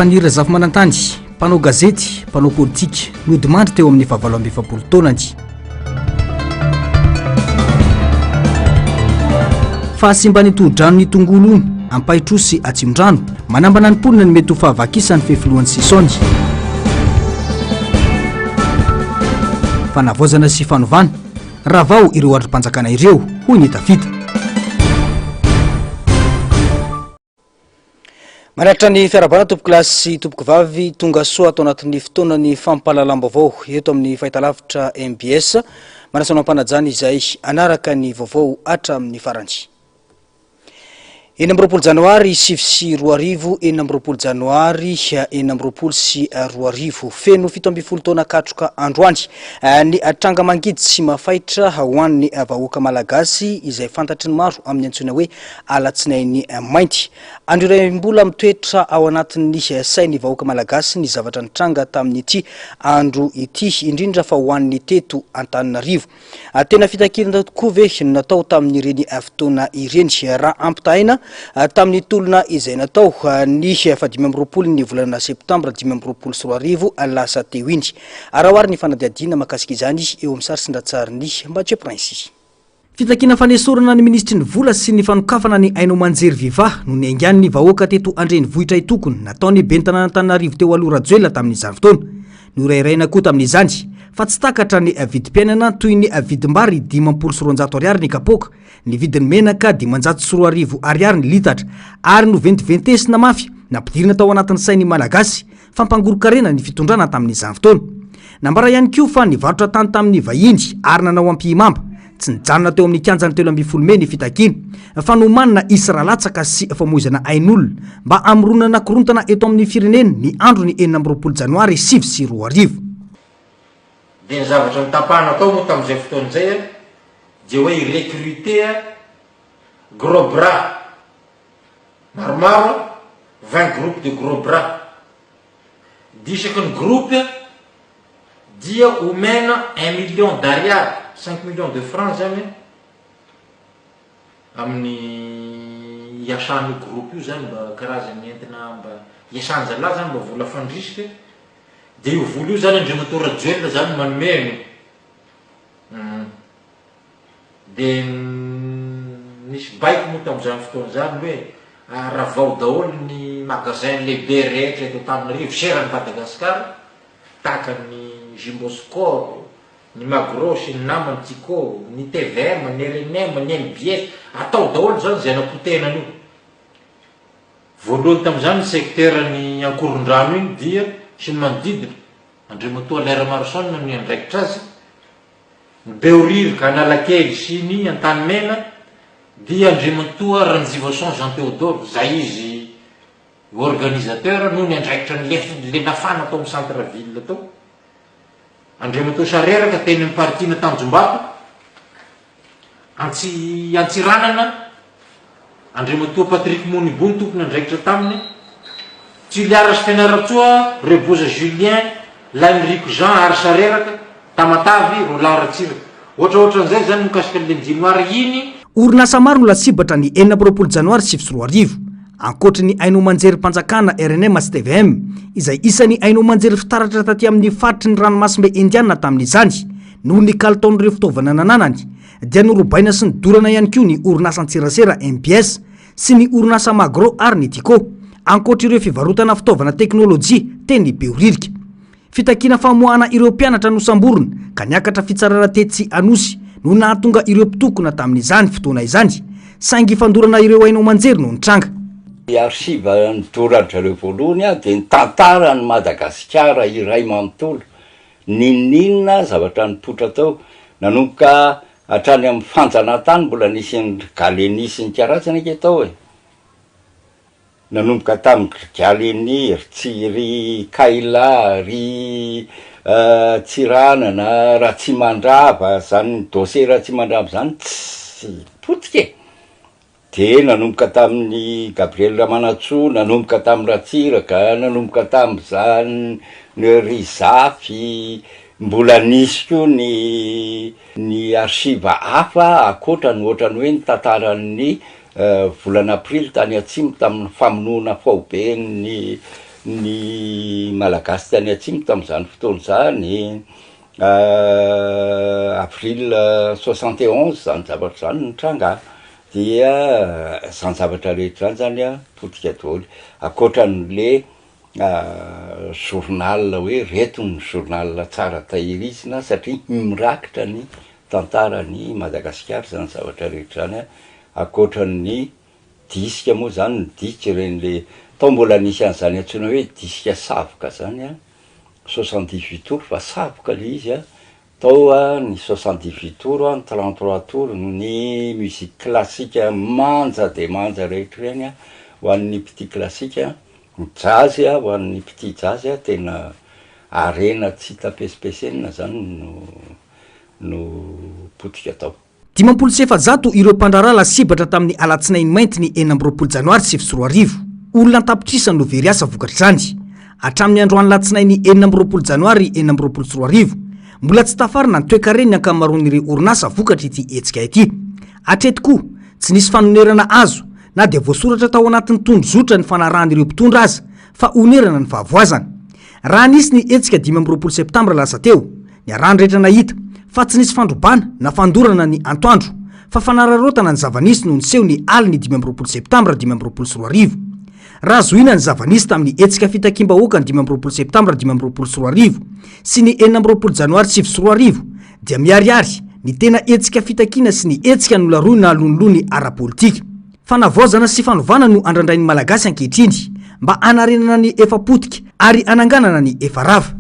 Faniry Razafimanantany, mpanao gazety, mpanao politika, nodimandry teo amin'ny fahavalo amby 40 taonany. Fahasimban'ny tohodranon'ny Tongolo Ampahitrosy sy Atsimondrano. Manambana ny mponina ny mety ho fahavakisan'ny fefilohan'i Sisaony. Fanavaozana sy fanovana. Ravao ireo andrim-panjakana ireo, hoy ny Tafita. Manatitra ny fiarahabana tompokolahy sy tompokovavy tonga soa ato anatin'ny fotoanan'ny fampahalalam-baovao eto amin'ny fahitalavitra mbs. Manasa anao am-panajana izay hanaraka ny vaovao hatramin'ny farany. 26 janoary 2009, 26 janoary 2026, feno 17 taona katroka androany ny tranga mangidy sy mafaitra ho an'ny vahoaka malagasy izay fantatry ny maro amin'ny antsoina hoe Alatsinainy mainty. Andro iray mbola mitoetra ao anatin'ny sain'ny vahoaka malagasy ny zavatra nitranga tamin'ity andro ity, indrindra fa ho an'ny teto Antananarivo. Tena fitakiana tokoa ve no natao tamin'ireny fotoana ireny? Raha ampitahaina tamin'ny tolona izay natao ny fahadimy amby 20 ny volana septambra 2025 lasa teo iny. Araho ary ny fanadihadiana mahakasika izany eo amin'ny sary sy ny ratsarin'i Mathieu Prince. Fitakiana fanesorana ny minisitry ny vola sy ny fanokafana ny haino aman-jery Viva no niaingan'ny vahoaka teto an-drenivohitra itokony nataon'ny ben'ny tanàn'Antananarivo teo aloha Rajoelina tamin'izany fotoana. Norairaina koa tamin'izany fa tsy takatra ny vidim-piainana toy ny vidim-bary 250 ariary ny kapoaka, ny vidin'ny menaka 2500 ariary ny litatra ary noventiventesina mafy nampidirina tao anatin'ny sain'ny Malagasy fampangoron-karena ny fitondrana tamin'izany fotoana. Nambara ihany koa fa nivarotra tany tamin'ny vahiny ary nanao ampihimamba. Tsy nijanona teo amin'ny kianjan'ny 13 mey ny fitakiana fa nomanina hisy ra latsaka sy famoizana ain'olona mba hamoronana korontana eto amin'ny firenena ny andron'ny 26 janoary 2009. Dia ny zavatra notapahana tao moa tamin'izay fotoana izay dia hoe hi-recruter gros bras maromaro, 20 groupes de gros bras. Dia isaky ny groupe dia omena un million d'ariary, cinq millions de francs zany amin'ny hiasan'io groupe io zany mba karazany entina mba hiasan-jalahy zany mba vola fandrisika, dia io vola io zany Andriamatoa Rajoelina zany manome an'io. Dia nisy baiko moa tamin'izany fotoana izany hoe ravao daholo ny magasin lehibe rehetra eto Antananarivo sy eran'i Madagasikara, tahaka ny Jumbo Score, ny Magro sy ny namany, Tiko, ny tvm, ny rnm, ny mbs, atao daholo izany izay anapotehina an'io. Voalohany tamin'izany ny secteur ny Ankorondrano iny dia sy ny manodidina, Andriamatoa Alain Ramaroson no niandraikitra azy, Ny Behoririka, Analakely sy ny Antanimena dia Andriamatoa Ranjivason Jean Théodore, izay izy organisateur no niandraikitra ny le nafana tao amin'ny centre ville tao. Andriamatoa Sareraka teny amin'ny parking Tanjombato. Antsi Antsiranana, Andriamatoa Patrick Monibou no tompon'andraikitra taminy, Tuliara sy Fianarantsoa, Reboza Julien, Lahiniriko Jean ary Sareraka, Tamatave, Roland Ratsiraka. Ohatraohatran'izay izany mikasika ny Lundi Noir iny. Orinasa maro no lasibatra ny 26 janoary 2009, ankoatry ny haino aman-jerim-panjakana rnm sy tvm, izay isan'ny haino aman-jery fitaratra taty amin'ny faritry ny ranomasimbe Indiana tamin'izany. Noho ny kalitaon'ireo fitaovana nananany, dia norobaina sy nodorana ihany koa ny orinasan-tserasera mbs sy ny orinasa Magro ary ny Tiko, ankoatr'ireo fivarotana fitaovana teknolojia teny Behoririka. Fitakiana famoahana ireo mpianatra nosamborina ka niakatra fitsarana tetsy Anosy no nahatonga ireo mpitokona tamin'izany fotoana izany, saingy fandorana ireo haino aman-jery no nitranga. Ny archive nodoran-dry zareo voalohany dia ny tantaran'i Madagasikara iray manontolo N'inon'inona zavatra nipoitra tao, nanomboka hatrany amin'ny fanjanahantany mbola nisy an-dry Gallieni sy ny karatsany ange tao e! Nanomboka tamin-dry Gallieni, ry Tsi, ry Kaila, ry Tsiranana, Ratsimandrava, zany dossier Ratsimandrava zany tsy potika e! Dia nanomboka tamin'i Gabriel Ramanantsoa, nanomboka tamin'i Ratsiraka, nanomboka tamin'izany ry Zafy, mbola nisy koa ny ny archive hafa ankoatra ny ohatran'ny hoe ny tantaran'ny volana aprily tany atsimo tamin'ny famonoana faobe ny. ny Malagasy tany Atsimo tamin'izany fotoana izany, avril 71 zany zavatra zany nitranga dia zany zavatra rehetra zany zany an potika daholo, ankoatran'le journal hoe reto ny journal tsara tahirizina satria mirakitra ny tantaran'i Madagasikara zany zavatra rehetra zany an, ankoatran'ny disque moa zany ny disque ireny le tao mbola nisy an'izany antsoina hoe disque savoka zany an, 78 tours fa savoka le izy an, tao ny 78 tours an, ny 33 tours, ny musique classique manja de manja rehetra ireny an, ho an'ny mpitia classique an, ny jazz an, ho an'ny mpitia jazz an, tena harena tsy hita pesipesenina zany no no potika tao. 450 ireo mpandraharaha lasibatra tamin'ny alatsinainy mainty ny 26 janoary 2009. Olona an-tapitrisany no very asa vokatr'izany. Hatramin'ny androany latsinainy 26 janoary 2026, mbola tsy tafarina ny toekaren'ny ankamaroan'ireo orinasa vokatr'ity hetsika ity. Hatreto koa, tsy nisy fanonerana azo na dia voasoratra tao anatin'ny tondrozotra nifanarahan'ireo mpitondra aza fa honerana ny fahavoazana. Raha nisy ny hetsika 25 septambra lasa teo, Niarahan'ny rehetra nahita fa tsy nisy fandrobana na fandorana ny antoandro fa fanararaotana ny zava-nisy no niseho ny alin'ny 25 septambra 2025. Raha zohiana ny zava-nisy tamin'ny hetsika fitakiam-bahoaka ny 25 septambra 2025 sy ny 26 janoary 2009 dia miharihary ny tena hetsika fitakiana sy ny hetsika nolaroina lonilony ara-politika. Fanavaozana sy fanovana no andrandrain'ny Malagasy ankehitriny mba hanarenana ny efa potika ary hananganana ny efa rava.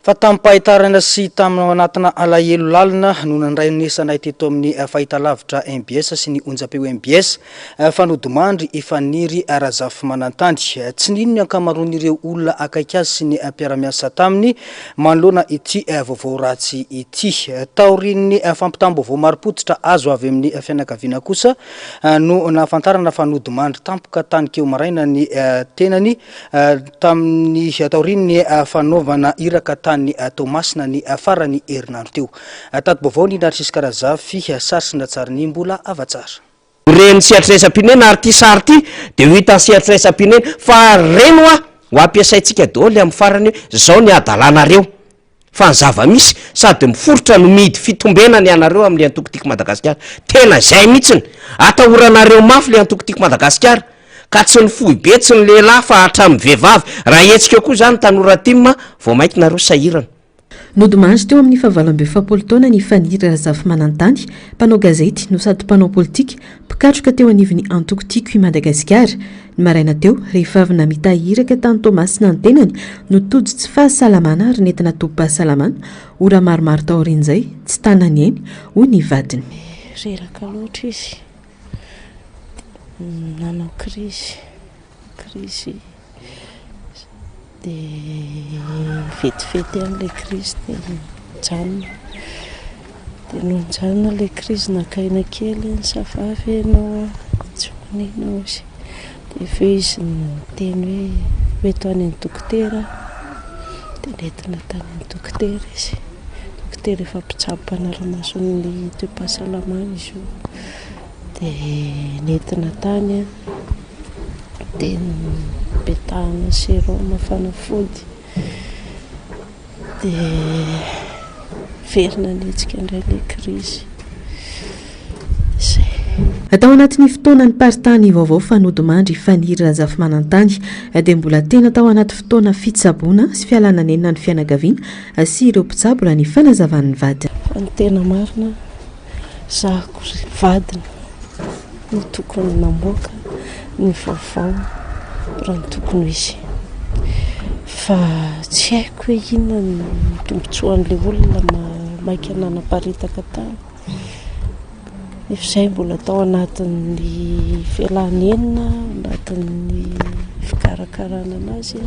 Fa tamim-pahitarana sy tamin'ny ao anatina alahelo lalina no nandrenesanay teto amin'ny fahitalavitra mbs sy ny onjam-peo mbs fa nodimandry i Faniry Razafimanantany. Tsy nino ny ankamaroan'ireo olona akaiky azy sy ny mpiara-miasa taminy manoloana ity vaovao ratsy ity. Taorian'ny fampitam-baovao marim-pototra azo avy amin'ny fianakaviana kosa no nahafantarana fa nodimandry tampoka tany keo maraina ny tenany tamin'ny taorian'ny fanaovana iraka tany Toamasina ny faran'ny herinandro teo. Tati-baovao ny Narcisque Razafy, sary sy natsarin'i Mbola Havatsara. Ren'ny sehatra iraisam-pirenena ary ity sary ity dia ho hitan'ny sehatra iraisam-pirenena fa reny hoa ho ampiasaintsika daholo amin'ny farany hoe zao ny hadalanareo. Fa ny zava-misy, sady miforitra no mihidy fitombenana ianareo amin'ilay antoko Tiako Madagasikara. Tena izay mihitsiny! Atahoranareo mafy ilay antoko Tiako Madagasikara. Ka tsy ny foibe, tsy ny lehilahy fa hatramin'ny vehivavy. Raha hihetsika eo koa izany ny tanora tim, vao mainka nareo sahirana. Nodimandry teo amin'ny faha-48 taonany i Faniry Razafimanantany, mpanao gazety no sady mpanao politika, mpikatroka teo anivon'ny antoko Tiako i Madagasikara. Ny maraina teo, rehefa avy namita iraka tany Toamasina ny tenany, no tojo tsy fahasalamana ary nentina tobim-pahasalamana. Ora maromaro taorian'izay, tsy tana ny ainy, hoy ny vadiny. Reraka loatra izy, dia nanao krizy, krizy. Dia vetivety ihany ilay crise dia nijanona. Dia nony nijanona ilay crise naka aina kely aho, ça va ve ianao an? Tsy maninona hoy izy. Dia avy eo izy niteny hoe ho ento any amin'ny dokotera aho. Dia nentina tany amin'ny dokotera izy. Dokotera efa mpitsabo mpanara-maso ny toe-pahasalamana izy io. Dia nentina tany an. Dia nopetahana sérum fanafody dia niverina nihetsika indray ilay crise. Izay. Tao anatin'ny fotoana niparitahan'ny vaovao fa nodimandry i Faniry Razafimanantany dia mbola tena tao anaty fotoana fitsaboana sy fialana nenina ny fianakaviana sy ireo mpitsabo raha ny fanazavan'ny vadiny. Fa ny tena marina Za akory vadiny no tokony namoaka ny vaovao raha ny tokony ho izy. Fa tsy haiko hoe inona no tombotsoan'ilay olona maika nanaparitaka tany. Nefa izahay mbola tao anatin'ny fialanenina, anatin'ny fikarakarana an'azy.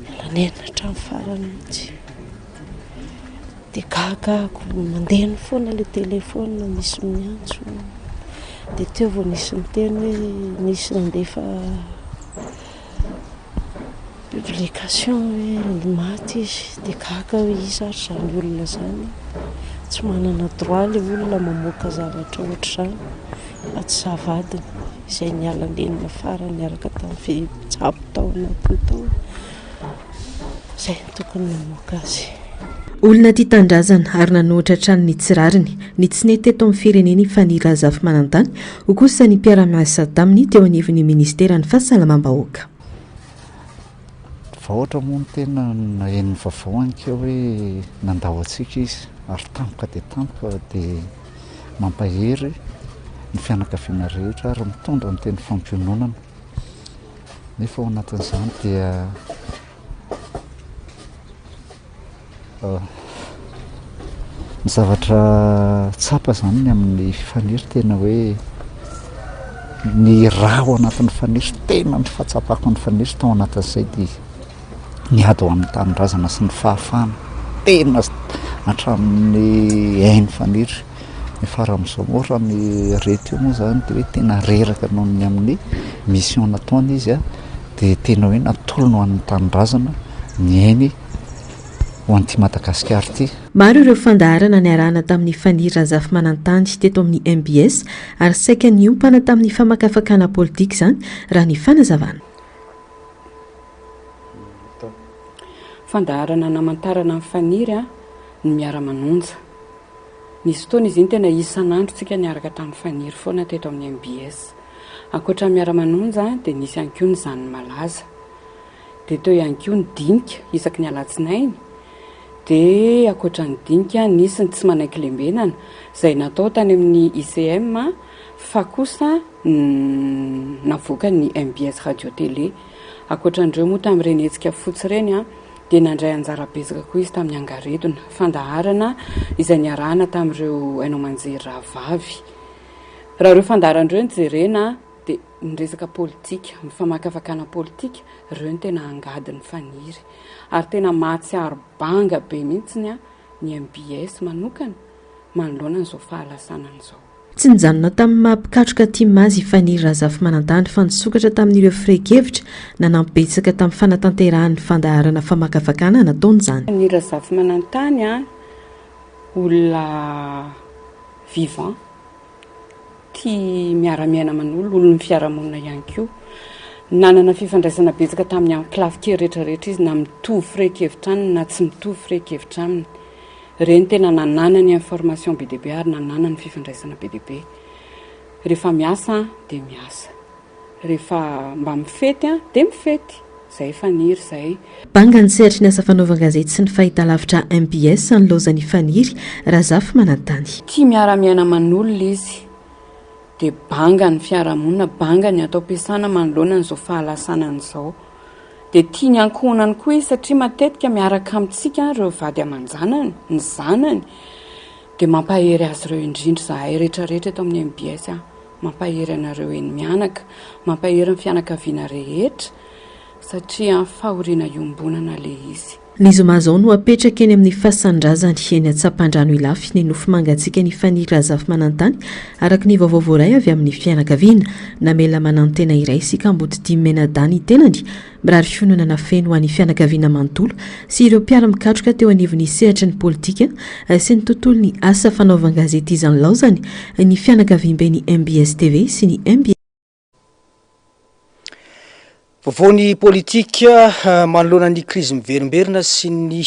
Niala nenina hatramin'ny farany mihitsy. Dia gaga aho, mandeha foana ilay telefaonina misy miantso. Dia teo vao nisy niteny hoe nisy nandefa publication hoe maty izy. Dia gaga aho hoe iza ary izany olona izany. Tsy manana droit ilay olona mamoaka zavatra ohatr'izany fa tsy za vadiny. Izay niala nenina farany niaraka tamin'ny mpitsabo tao anatiny tao. Izay no tokony namoaka azy. Olona tia tanindrazana ary nanohitra hatrany ny tsy rariny, ny tsy nety teto amin'ny firenena i Fanny Razafimanantany, hoy kosa ny mpiara-miasa taminy teo anivon'ny ministeran'ny Fahasalamam-bahoaka. Vahotra moa no tena naheno ny vaovao anikeo hoe nandao antsika izy ary tampoka dia tampoka dia mampahery ny fianakaviana rehetra ary mitondra ny teny fampiononana. Nefa ao anatin'izany dia Ny zavatra tsapa izany ny amin'ny faniry tena hoe ny rà ao anatin'ny faniry, tena ny fahatsapako ny faniry tao anatin'izay dia ny ady ho an'ny tanindrazana sy ny fahafahana tena hatramin'ny ain'ny faniry. Ny faran'izao moa raha ny re teo moa izany dia hoe tena reraka noho ny amin'ny mission nataony izy dia tena hoe natolony ho an'ny tanindrazana ny ainy ho an'ity Madagasikara ity. Maro ireo fandaharana niarahana tamin'i Faniry Razafimanantany teto amin'ny mbs ary saika niompana tamin'ny famakafakana politika izany raha ny fanazavana. Fandaharana namantarana an'i Faniry ny Miara-manonja. Nisy fotoana izy iny tena isan'andro tsika niaraka tamin'i Faniry foana teto amin'ny mbs. Ankoatra ny Miara-manonja dia nisy ihany koa ny Zany Malaza. Dia teo ihany koa ny dinika isaky ny alatsinainy. Dia ankoatra ny dinika, nisy ny tsy manaiky lembenana, izay natao tany amin'ny ICM fa kosa navoakan'ny mbs Radio Télé. Ankoatra an'ireo moa tamin'ireny hetsika fotsy ireny dia nandray anjara betsaka koa izy tamin'ny angaredona, fandaharana izay niarahana tamin'ireo haino aman-jery rahavavy. Raha ireo fandaharana ireo no jerena dia ny resaka politika, ny famakafakana politika, ireo no tena angadin'ny faniry. Ary tena mahatsiaro banga be mihitsy ny mbs manokana manoloana an'izao fahalasanana izao. Tsy nijanona tamin'ny maha mpikatroka tim azy i Faniry Razafimanantany fa nisokatra tamin'ireo firehin-kevitra nanampy betsaka tamin'ny fanatanterahany ny fandaharana famakafakana nataony izany. Faniry Razafimanantany, olona vivant. tia miara-miaina aman'olona, olon'ny fiarahamonina ihany koa. Nanana fifandraisana betsaka tamin'ny ankolafin-kery rehetrarehetra izy, na mitovy firehan-kevitra aminy na tsy mitovy firehan-kevitra aminy. Ireny tena nananany information be dia be ary nananany fifandraisana be dia be. Rehefa miasa dia miasa. Rehefa mba mifety dia mifety. Izay Faniry izay. Banga ny sehatry ny asa fanaovan-gazety sy ny fahitalavitra mbs nilaozan'i Faniry Razafimanantany. Tia miara-miaina aman'olona izy. Dia banga ny fiarahamonina, banga ny ato am-piasana manoloana an'izao fahalasanana izao. Dia tia ny ankohonany koa izy satria matetika miaraka amintsika ireo vady aman-janany, ny zanany. Dia mampahery azy ireo indrindra izahay rehetrarehetra eto amin'ny mbs. Mampahery anareo eny mianaka, mampahery ny fianakaviana rehetra satria fahoriana iombonana le izy. Ny zoma izao no hapetraka eny amin'ny fasan-drazany eny Antsapandrano Ilafy ny nofo mangatsiakan'i Faniry Razafimanantany, araka ny vaovao voaray avy amin'ny fianakaviana. Namela manantena iray sy kamboty dimy mianadahy ny tenany Mirary fiononana feno ho an'ny fianakaviana manontolo sy ireo mpiara-mikatroka teo anivon'ny sehatry ny politika sy ny tontolon'ny asa fanaovan-gazety izany laozany ny fianakaviamben'ny mbs TV sy ny mbs Vaovao ny politika manoloana ny krizy miverimberina sy ny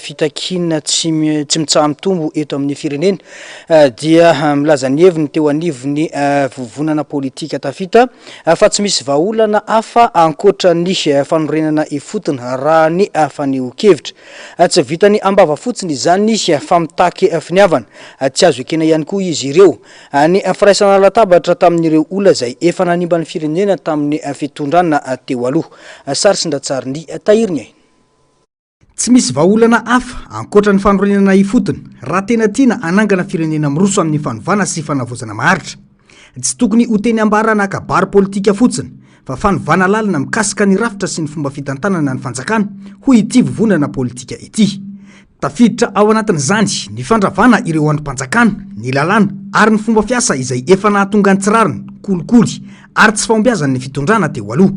fitakiana tsy tsy mitsaha-mitombo eto amin'ny firenena dia milaza ny heviny teo anivon'ny vovonana politika tafita fa tsy misy vahaolana hafa ankoatra ny fanorenana ifotony raha ny fanehoan-kevitra. Tsy vitan'ny am-bava fotsiny izany fa mitaky finiavana. Tsy azo ekena ihany koa izy ireo. Ny firaisana latabatra tamin'ireo olona izay efa nanimba ny firenena tamin'ny fitondrana teo aloha. Sary sy ndatsarin'i Tahiriniaina. Tsy misy vahaolana hafa ankoatra ny fanorenana ifotony raha tena tiana hanangana firenena miroso amin'ny fanovana sy fanavaozana maharitra. Tsy tokony ho teny ambara na kabary politika fotsiny fa fanovana lalina mikasika ny rafitra sy ny fomba fitantanana ny fanjakana, hoy ity vovonana politika ity. Tafiditra ao anatin'izany ny fandravana ireo andrim-panjakana, ny lalàna ary ny fomba fiasa izay efa nahatonga ny tsy rariny, kolikoly ary tsy fahombiazan'ny fitondrana teo aloha.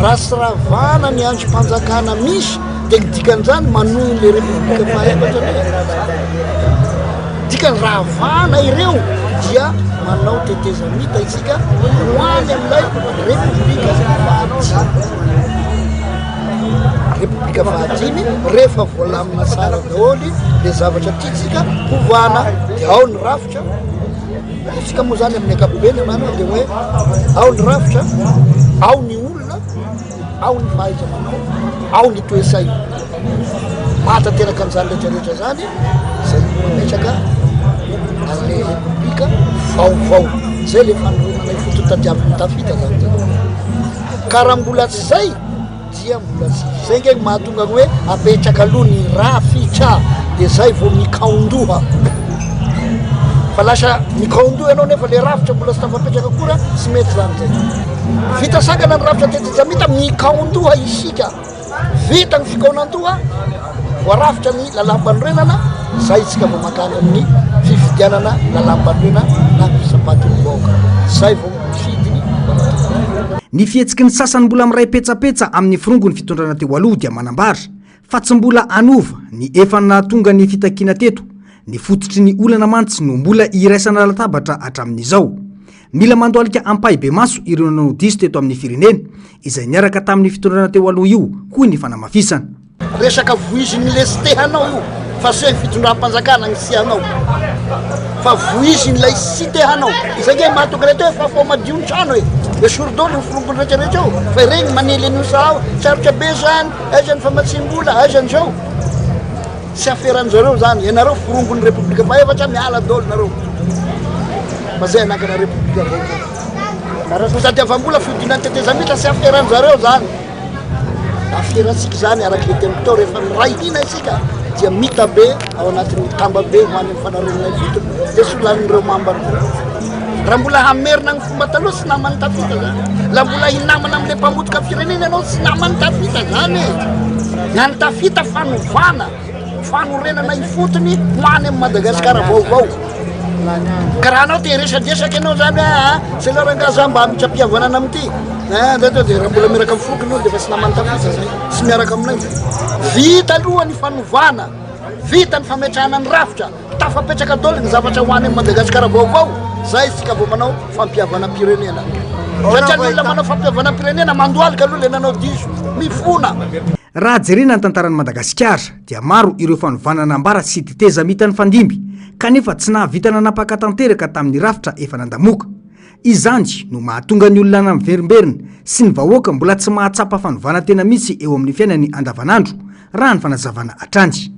Raha tsy ravana ny andrim-panjakana misy dia ny dikan'izany manohy ilay repoblika fahaefatra ve? Dikany ravana ireo. dia manao tetezamita isika ho any amin'ilay Repoblika fahadimy. Repoblika fahadimy rehefa voalamina tsara daholo le zavatra tiantsika hovana dia ao ny rafitra, isika moa zany amin'ny ankapobeny manana dia hoe ao ny rafitra, ao ny olona, ao ny fahaiza-manao, ao ny toe-tsaina. Mahatanteraka an'izany rehetra rehetra izany izay mametraka an'ilay Repoblika vaovao. Izay ilay fanorenana ifotony tadiavin'ny tafita zany zay. Ka raha mbola tsy izay dia mbola tsy izy. Izay ange no mahatonga ny hoe apetraka aloha ny rafitra dia izay vao mikaondoha. Fa lasa mikaondoha ianao nefa le rafitra mbola tsy tafapetraka akory tsy mety zany zay. Vita sakana ny rafitra tetezamita mikaondoha isika. Vita ny fikaonandoha, voarafitra ny lalàmpanorenana, zay isika vao mankany amin'ny fifidianana lalàmpanorenana na fisampatin'ny vahoaka. Zay vao mifidy ny vahoaka. Ny fihetsiky ny sasany mbola miray petsapetsa amin'ny firongon'ny fitondrana teo aloha dia manambara fa tsy mbola hanova ny efa nahatonga ny fitakiana teto, ny fototry ny olana mantsy no mbola iraisana latabatra hatramin'izao. Mila mandohalika ampahibemaso ireo nanao diso teto amin'ny firenena, izay niaraka tamin'ny fitondrana teo aloha io, hoy ny fanamafisana. Resaka voizin'ny le sy te hanao io fa tsy hoe fitondram-panjakana ny tsy hanao fa voizin'ilay sy te hanao. Izay nge mahatonga ilay teo hoe fafao madio ny trano e! Esory daholo ny forongony rehetra rehetra eo fa ireny manely an'io saha sarotra be zany, aiza ny famatsiam-bola, aiza ny zao. Tsy aferan-jareo zany, ianareo forongon'ny repoblika fahefatra miala daholo nareo fa zay hanangana repoblika vaovao. Fitadiavam-bola fihodinan'ny tetezamita tsy aferan-jareo zany. Aferantsika zany araka ilay teniko teo rehefa miray hina isika dia mita be ao anatin'ny tambabe ho any amin'ny fanarenana ifotony dia tsy ho lanin'ireo mambra ireo. Raha mbola hamerina ny fomba taloha tsy naman'ny tafita zany. Raha mbola hinamana amin'ilay mpamotika firenena ianao tsy naman'ny tafita zany e. Ny an'ny tafita fanovana, fanorenana ifotony ho any amin'i Madagasikara vaovao. Ka raha anao te hiresadresaka ianao zany hoe ah, tsy aleo rangahy za mba hamitram-pihavanana amin'ity. Eh, zay to dia raha mbola miaraka amin'ny foko ianao dia efa tsy naman'ny tafita zay. Tsy miaraka aminay zay. Vita aloha ny fanovana, vita ny fametrahana ny rafitra. Tafapetraka daholo ny zavatra ho any amin'i Madagasikara vaovao, zay isika vao manao fampihavanam-pirenena. Satria ny olona manao fampihavanam-pirenena mandohalika aloha le nanao diso, mifona. Raha jerena ny tantaran'i Madagasikara dia maro ireo fanovana nambara sy tetezamita nifandimby kanefa tsy nahavita nanapaka tanteraka tamin'ny rafitra efa nandamoka. Izany no mahatonga ny olona miverimberina sy ny vahoaka mbola tsy mahatsapa fanovana tena misy eo amin'ny fiainany andavanandro, raha ny fanazavana hatrany.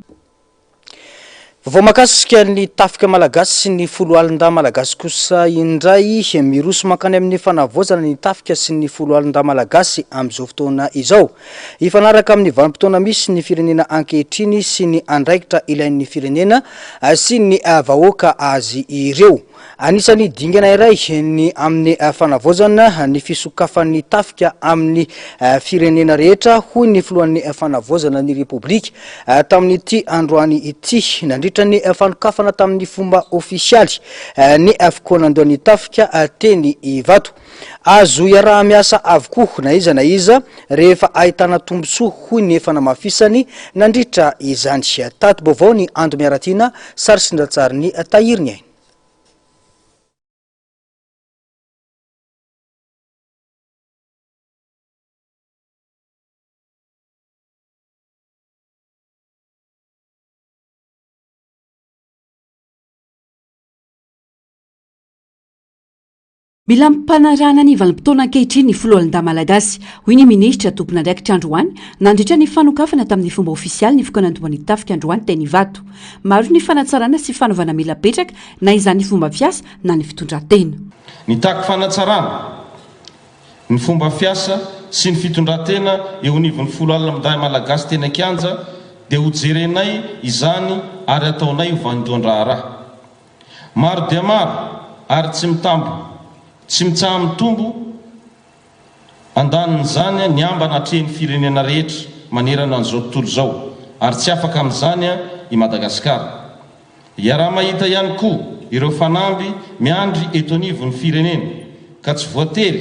Vaovao mahakasika ny tafika malagasy sy ny foloalindahy malagasy kosa indray. Miroso mankany amin'ny fanavaozana ny tafika sy ny foloalindahy malagasy amin'izao fotoana izao. Hifanaraka amin'ny vanim-potoana misy ny firenena ankehitriny sy ny andraikitra ilain'ny firenena sy ny vahoaka azy ireo. Anisan'ny dingana iray ny amin'ny fanavaozana ny fisokafan'ny tafika amin'ny firenena rehetra, hoy ny filohan'ny fanavaozana ny Repoblika tamin'ity androany ity, nandritra ny fanokafana tamin'ny fomba ofisialy ny fikaonandohan'ny tafika teny Ivato. Azo iaraha-miasa avokoa na iza na iza rehefa ahitana tombontsoa, hoy ny fanamafisany nandritra izany. Tati-baovao ny Ando Miaratiana, sary sy an-tsarin'i Tahiry Ny Aina. Mila ampanarahana ny vanim-potoana ankehitriny ny Foloalindahy Malagasy, hoy ny minisitra tompon'andraikitra androany nandritra ny fanokafana tamin'ny fomba ofisialy ny fikaonandohan'ny tafika androany teny Ivato. Maro ny fanatsarana sy fanovana mila apetraka na izany fomba fiasa na ny fitondran-tena. Mitaky fanatsarana ny fomba fiasa sy ny fitondran-tena eo anivon'ny Foloalindahy Malagasy teny an-kianja dia hojerenay izany ary hataonay ho vaindohan-draharaha. Maro dia maro ary tsy mitambo tsy mitsaha-mitombo andanin'izany ny ambana atrehin'ny firenena rehetra manerana an'izao tontolo izao ary tsy afaka amin'izany i Madagasikara. Iaraha-mahita ihany koa ireo fanamby miandry eto anivon'ny firenena ka tsy voatery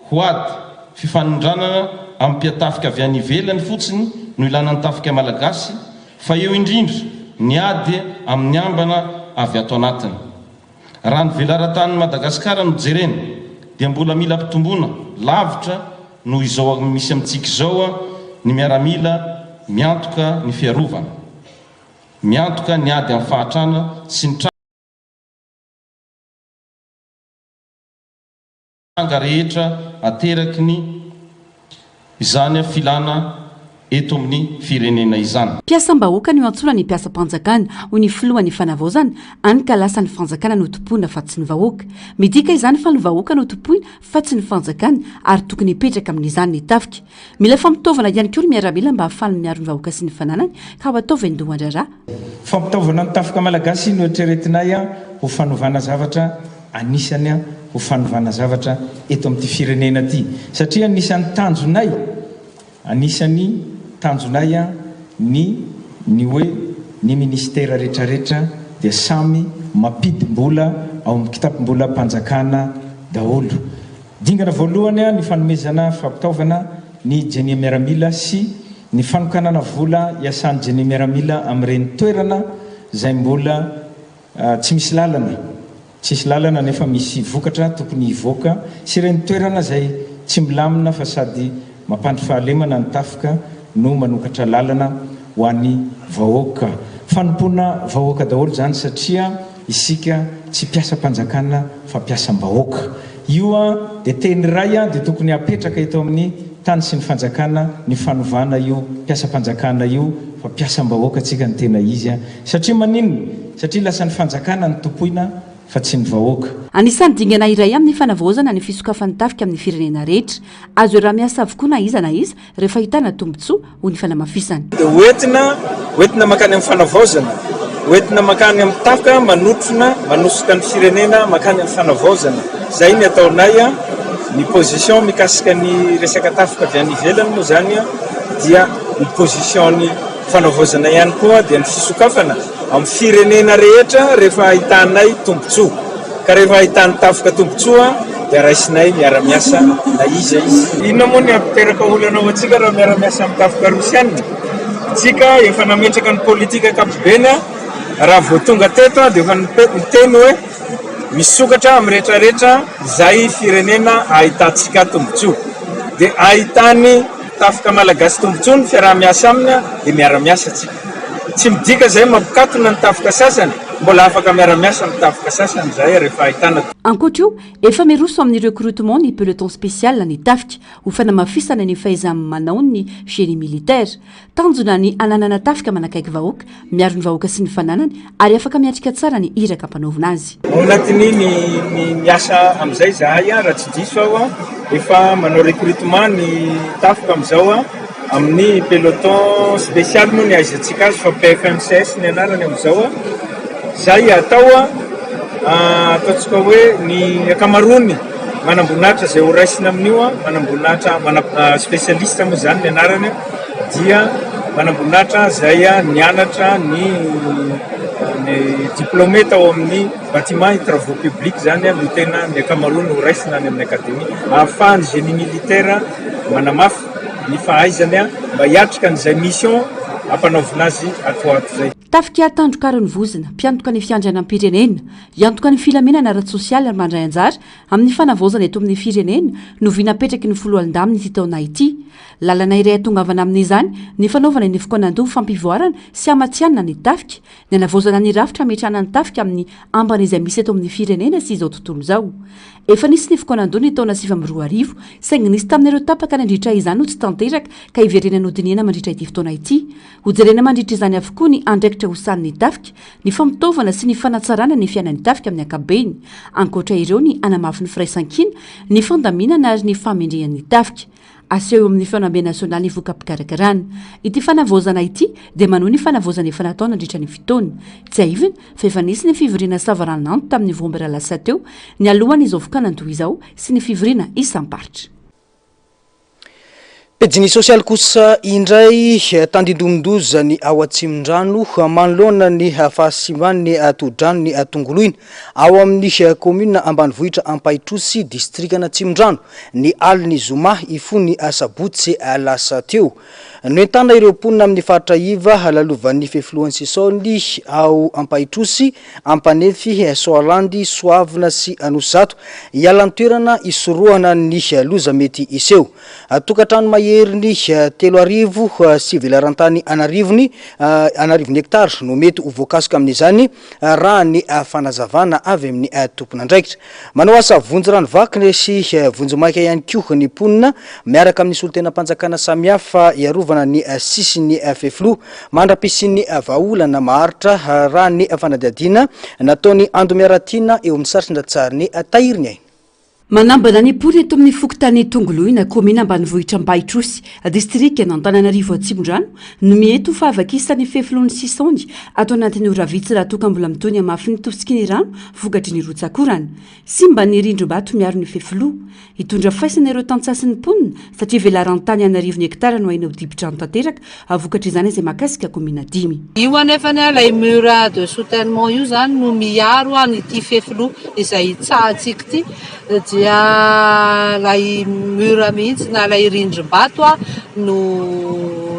ho ady fifanindranana amin'ny mpiatafika avy any ivelany fotsiny no ilana ny tafika malagasy Fa eo indrindra ny ady amin'ny ambana avy ato anatiny. Raha ny velaran-tanin'i Madagasikara no jerena dia mbola mila ampitomboina lavitra noho izao misy amintsika izao ny miaramila miantoka ny fiarovana, miantoka ny ady amin'ny fahantrana sy ny tranga rehetra ateraky ny izany filana eto amin'ny firenena izany. Mpiasam-bahoaka no iantsoana ny mpiasam-panjakana, hoy ny filohan'ny Fanavaozana, any ka lasa ny fanjakana no tompoina fa tsy ny vahoaka. Midika izany fa ny vahoaka no tompoina fa tsy ny fanjakana ary tokony hipetraka amin'izany ny tafika. Mila fampitaovana ihany koa ny miaramila mba hahafahany miaro ny vahoaka sy ny fananany ka ho atao vaindohan-draharaha. Fampitaovana ny tafika malagasy no eritreretinay ho fanovana zavatra Anisany ho fanovana zavatra eto amin'ity firenena ity satria anisan'ny tanjonay, anisan'ny tanjonay ny ny hoe ny minisitera retraretra dia samy mampidim-bola ao amin'ny kitapom-bolam-panjakana daholo. Dingana voalohany ny fanomezana fampitaovana ny jenia miaramila sy ny fanokanana vola iasan'ny jenia miaramila amin'ireny toerana izay mbola Tsy misy lalana, tsisy lalana nefa misy vokatra tokony hivoaka sy ireny toerana izay tsy milamina fa sady mampandry fahalemana ny tafika no manokatra lalana ho an'ny vahoaka. Fanompoana vahoaka daholo izany satria isika tsy mpiasam-panjakana fa mpiasam-bahoaka. Io dia teny iray dia tokony hapetraka eto amin'ny tany sy ny fanjakana ny fanovana io mpiasam-panjakana io fa mpiasam-bahoaka tsika ny tena izy. Satria maninona? Satria lasa ny fanjakana no tompoina fa tsy ny vahoaka. Anisan'ny dingana iray amin'ny fanavaozana ny fisokafan'ny tafika amin'ny firenena rehetra. Azo iaraha-miasa avokoa na iza na iza rehefa ahitana tombontsoa, hoy ny fanamafisana. Dia ho entina, ho entina mankany amin'ny fanavaozana, ho entina mankany amin'ny tafika manotrona, manosika ny firenena mankany amin'ny fanavaozana. Izay ny ataonay, ny position mikasika ny resaka tafika avy any ivelany moa izany dia ny position-ny Fanavaozana ihany koa dia ny fisokafana amin'ny firenena rehetra rehefa ahitanay tombontsoa. Ka rehefa ahitan'ny tafika tombontsoa dia raisinay miara-miasa na iza izy. Inona moa ny hampiteraka olana ho antsika raha miara-miasa amin'ny tafika rosiana? Isika efa nametraka ny politika ankapobeny raha vao tonga teto dia efa niteny hoe misokatra amin'ny rehetrarehetra izay firenena ahitantsika tombontsoa. Dia ahitany. Tafika Malagasy tombotsoa ny fiaraha-miasa aminy dia miara-miasa tsika. Tsy midika izay mampikatona ny tafika sasany, mbola afaka miara-miasa amin'ny tafika sasany izahay rehefa ahitana. Ankoatra io, efa miroso amin'ny recrutement ny peloton spécial ny tafika, ho fanamafisana ny fahaiza-manao ny génie militaire. Tanjona ny hananana tafika manakaiky vahoaka, miaro ny vahoaka sy ny fananany ary afaka miatrika tsara ny iraka ampanaovina azy. Ao anatin'ny ny ny miasa amin'izay izahay raha tsy diso aho efa manao recrutement ny tafika amin'izao amin'ny peloton spécial moa ny ahaizantsika azy fa PFMCS ny anarany amin'izao izay atao ataontsika hoe ny ankamaroany manamboninahitra izay ho raisina amin'io manamboninahitra mana spécialiste moa izany ny anarany dia manamboninahitra izay nianatra ny ny diplômé tao amin'ny bâtiment et travaux publics izany no tena ny ankamaroany ho raisina any amin'ny académie ahafahan'ny génie militaire manamafy ny fahaizany mba hiatrika an'izay mission ampanaovina azy ato ho ato izay. Tafika tandrokaron'ny vozona, mpiantoka ny fiandrianam-pirenena, hiantoka ny filaminana ara-tsosialy ary mandray anjara amin'ny fanavaozana eto amin'ny firenena no vina apetraky ny foloalindahy amin'ity taona ity. Lalana iray hahatongavana amin'izany ny fanaovana ny fikaonandoha fampivoarana sy hamatsianana ny tafika, ny hanavaozana ny rafitra hametrahana ny tafika amin'ny ambana izay misy eto amin'ny firenena sy izao tontolo izao. Efa nisy ny fikaonandoha ny taona 2009, saingy nisy tamin'ireo tapaka nandritra izany no tsy tanteraka ka hiverenana hodinihana mandritra ity fotoana ity. Hojerena mandritra izany avokoa ny andraikitra hosanin'ny tafika, ny fampitaovana sy ny fanatsarana ny fiainan'ny tafika amin'ny ankapobeny. Ankoatra ireo ny hanamafy ny firaisankina, ny fandaminana ary ny fahamendrehan'ny tafika. Aseho eo amin'ny fihaonambe nasionaly ny voka-pikarakarana. Ity fanavaozana ity dia manohy ny fanavaozana efa natao nandritra ny fotoana. Tsiahivina fa efa nisy ny fivoriana savaranonando tamin'ny novambra lasa teo, nialohan'izao fikaonandoha izao sy ny fivoriana isam-paritra. Pejin'ny sosialy kosa indray, tandindomin-doza ny ao Atsimondrano manoloana ny fahasimban'ny tohodranon'i Tongoloina ao amin'ny kaominina ambanivohitra Ampahitrosy, distrikan'Atsimondrano, ny alin'ny zoma hifoha ny sabotsy lasa teo. Noentanina ireo mponina amin'ny faritra iva lalovan'ny fefilohan'i Sisaony ao Ampahitrosy, Ampanefy, Soalandy, Soavina sy Anosizato hiala ny toerana hisorohana ny loza mety hiseho. Tokantrano maherin'ny 3000 sy velaran-tany an'arivony an'arivony hektara no mety ho voakasika amin'izany raha ny fanazavana avy amin'ny tompon'andraikitra. Manao asa vonjy rano vaky sy vonjimaika ihany koa ny mponina miaraka amin'ny solontenam-panjakana samihafa hiarovana ny sisin'ny fefiloha mandra-pisian'ny vahaolana maharitra raha ny fanadihadiana nataon'i Ando Miaratiana eo amin'ny sarintsarin'ny Tahiry ny aina. Manambana ny mponina eto amin'ny fokontany Tongoloina, kaomina ambanivohitra Ambahitrosy, distrikan'Antananarivo Atsimondrano, no mety ho fahavakisan'ny fefilohan'ny Sisaony ato anatin'ny ora vitsy raha toa ka mbola mitohy ny hamafin'ny tosiky ny rano vokatry ny rotsak'orana. Simba ny rindrim-bato miaro ny fefiloha. Hitondra faisana ireo tantsaha sy ny mponina satria velaran-tany an'arivony hektara no ahiana ho dibo-drano tanteraka vokatr'izany izay mahakasika kaomina dimy. Io anefany ilay mur de soutènement io izany no miaro an'ity fefiloha izay hitsahantsika ity dia ilay mur mihitsy na ilay rindrim-bato no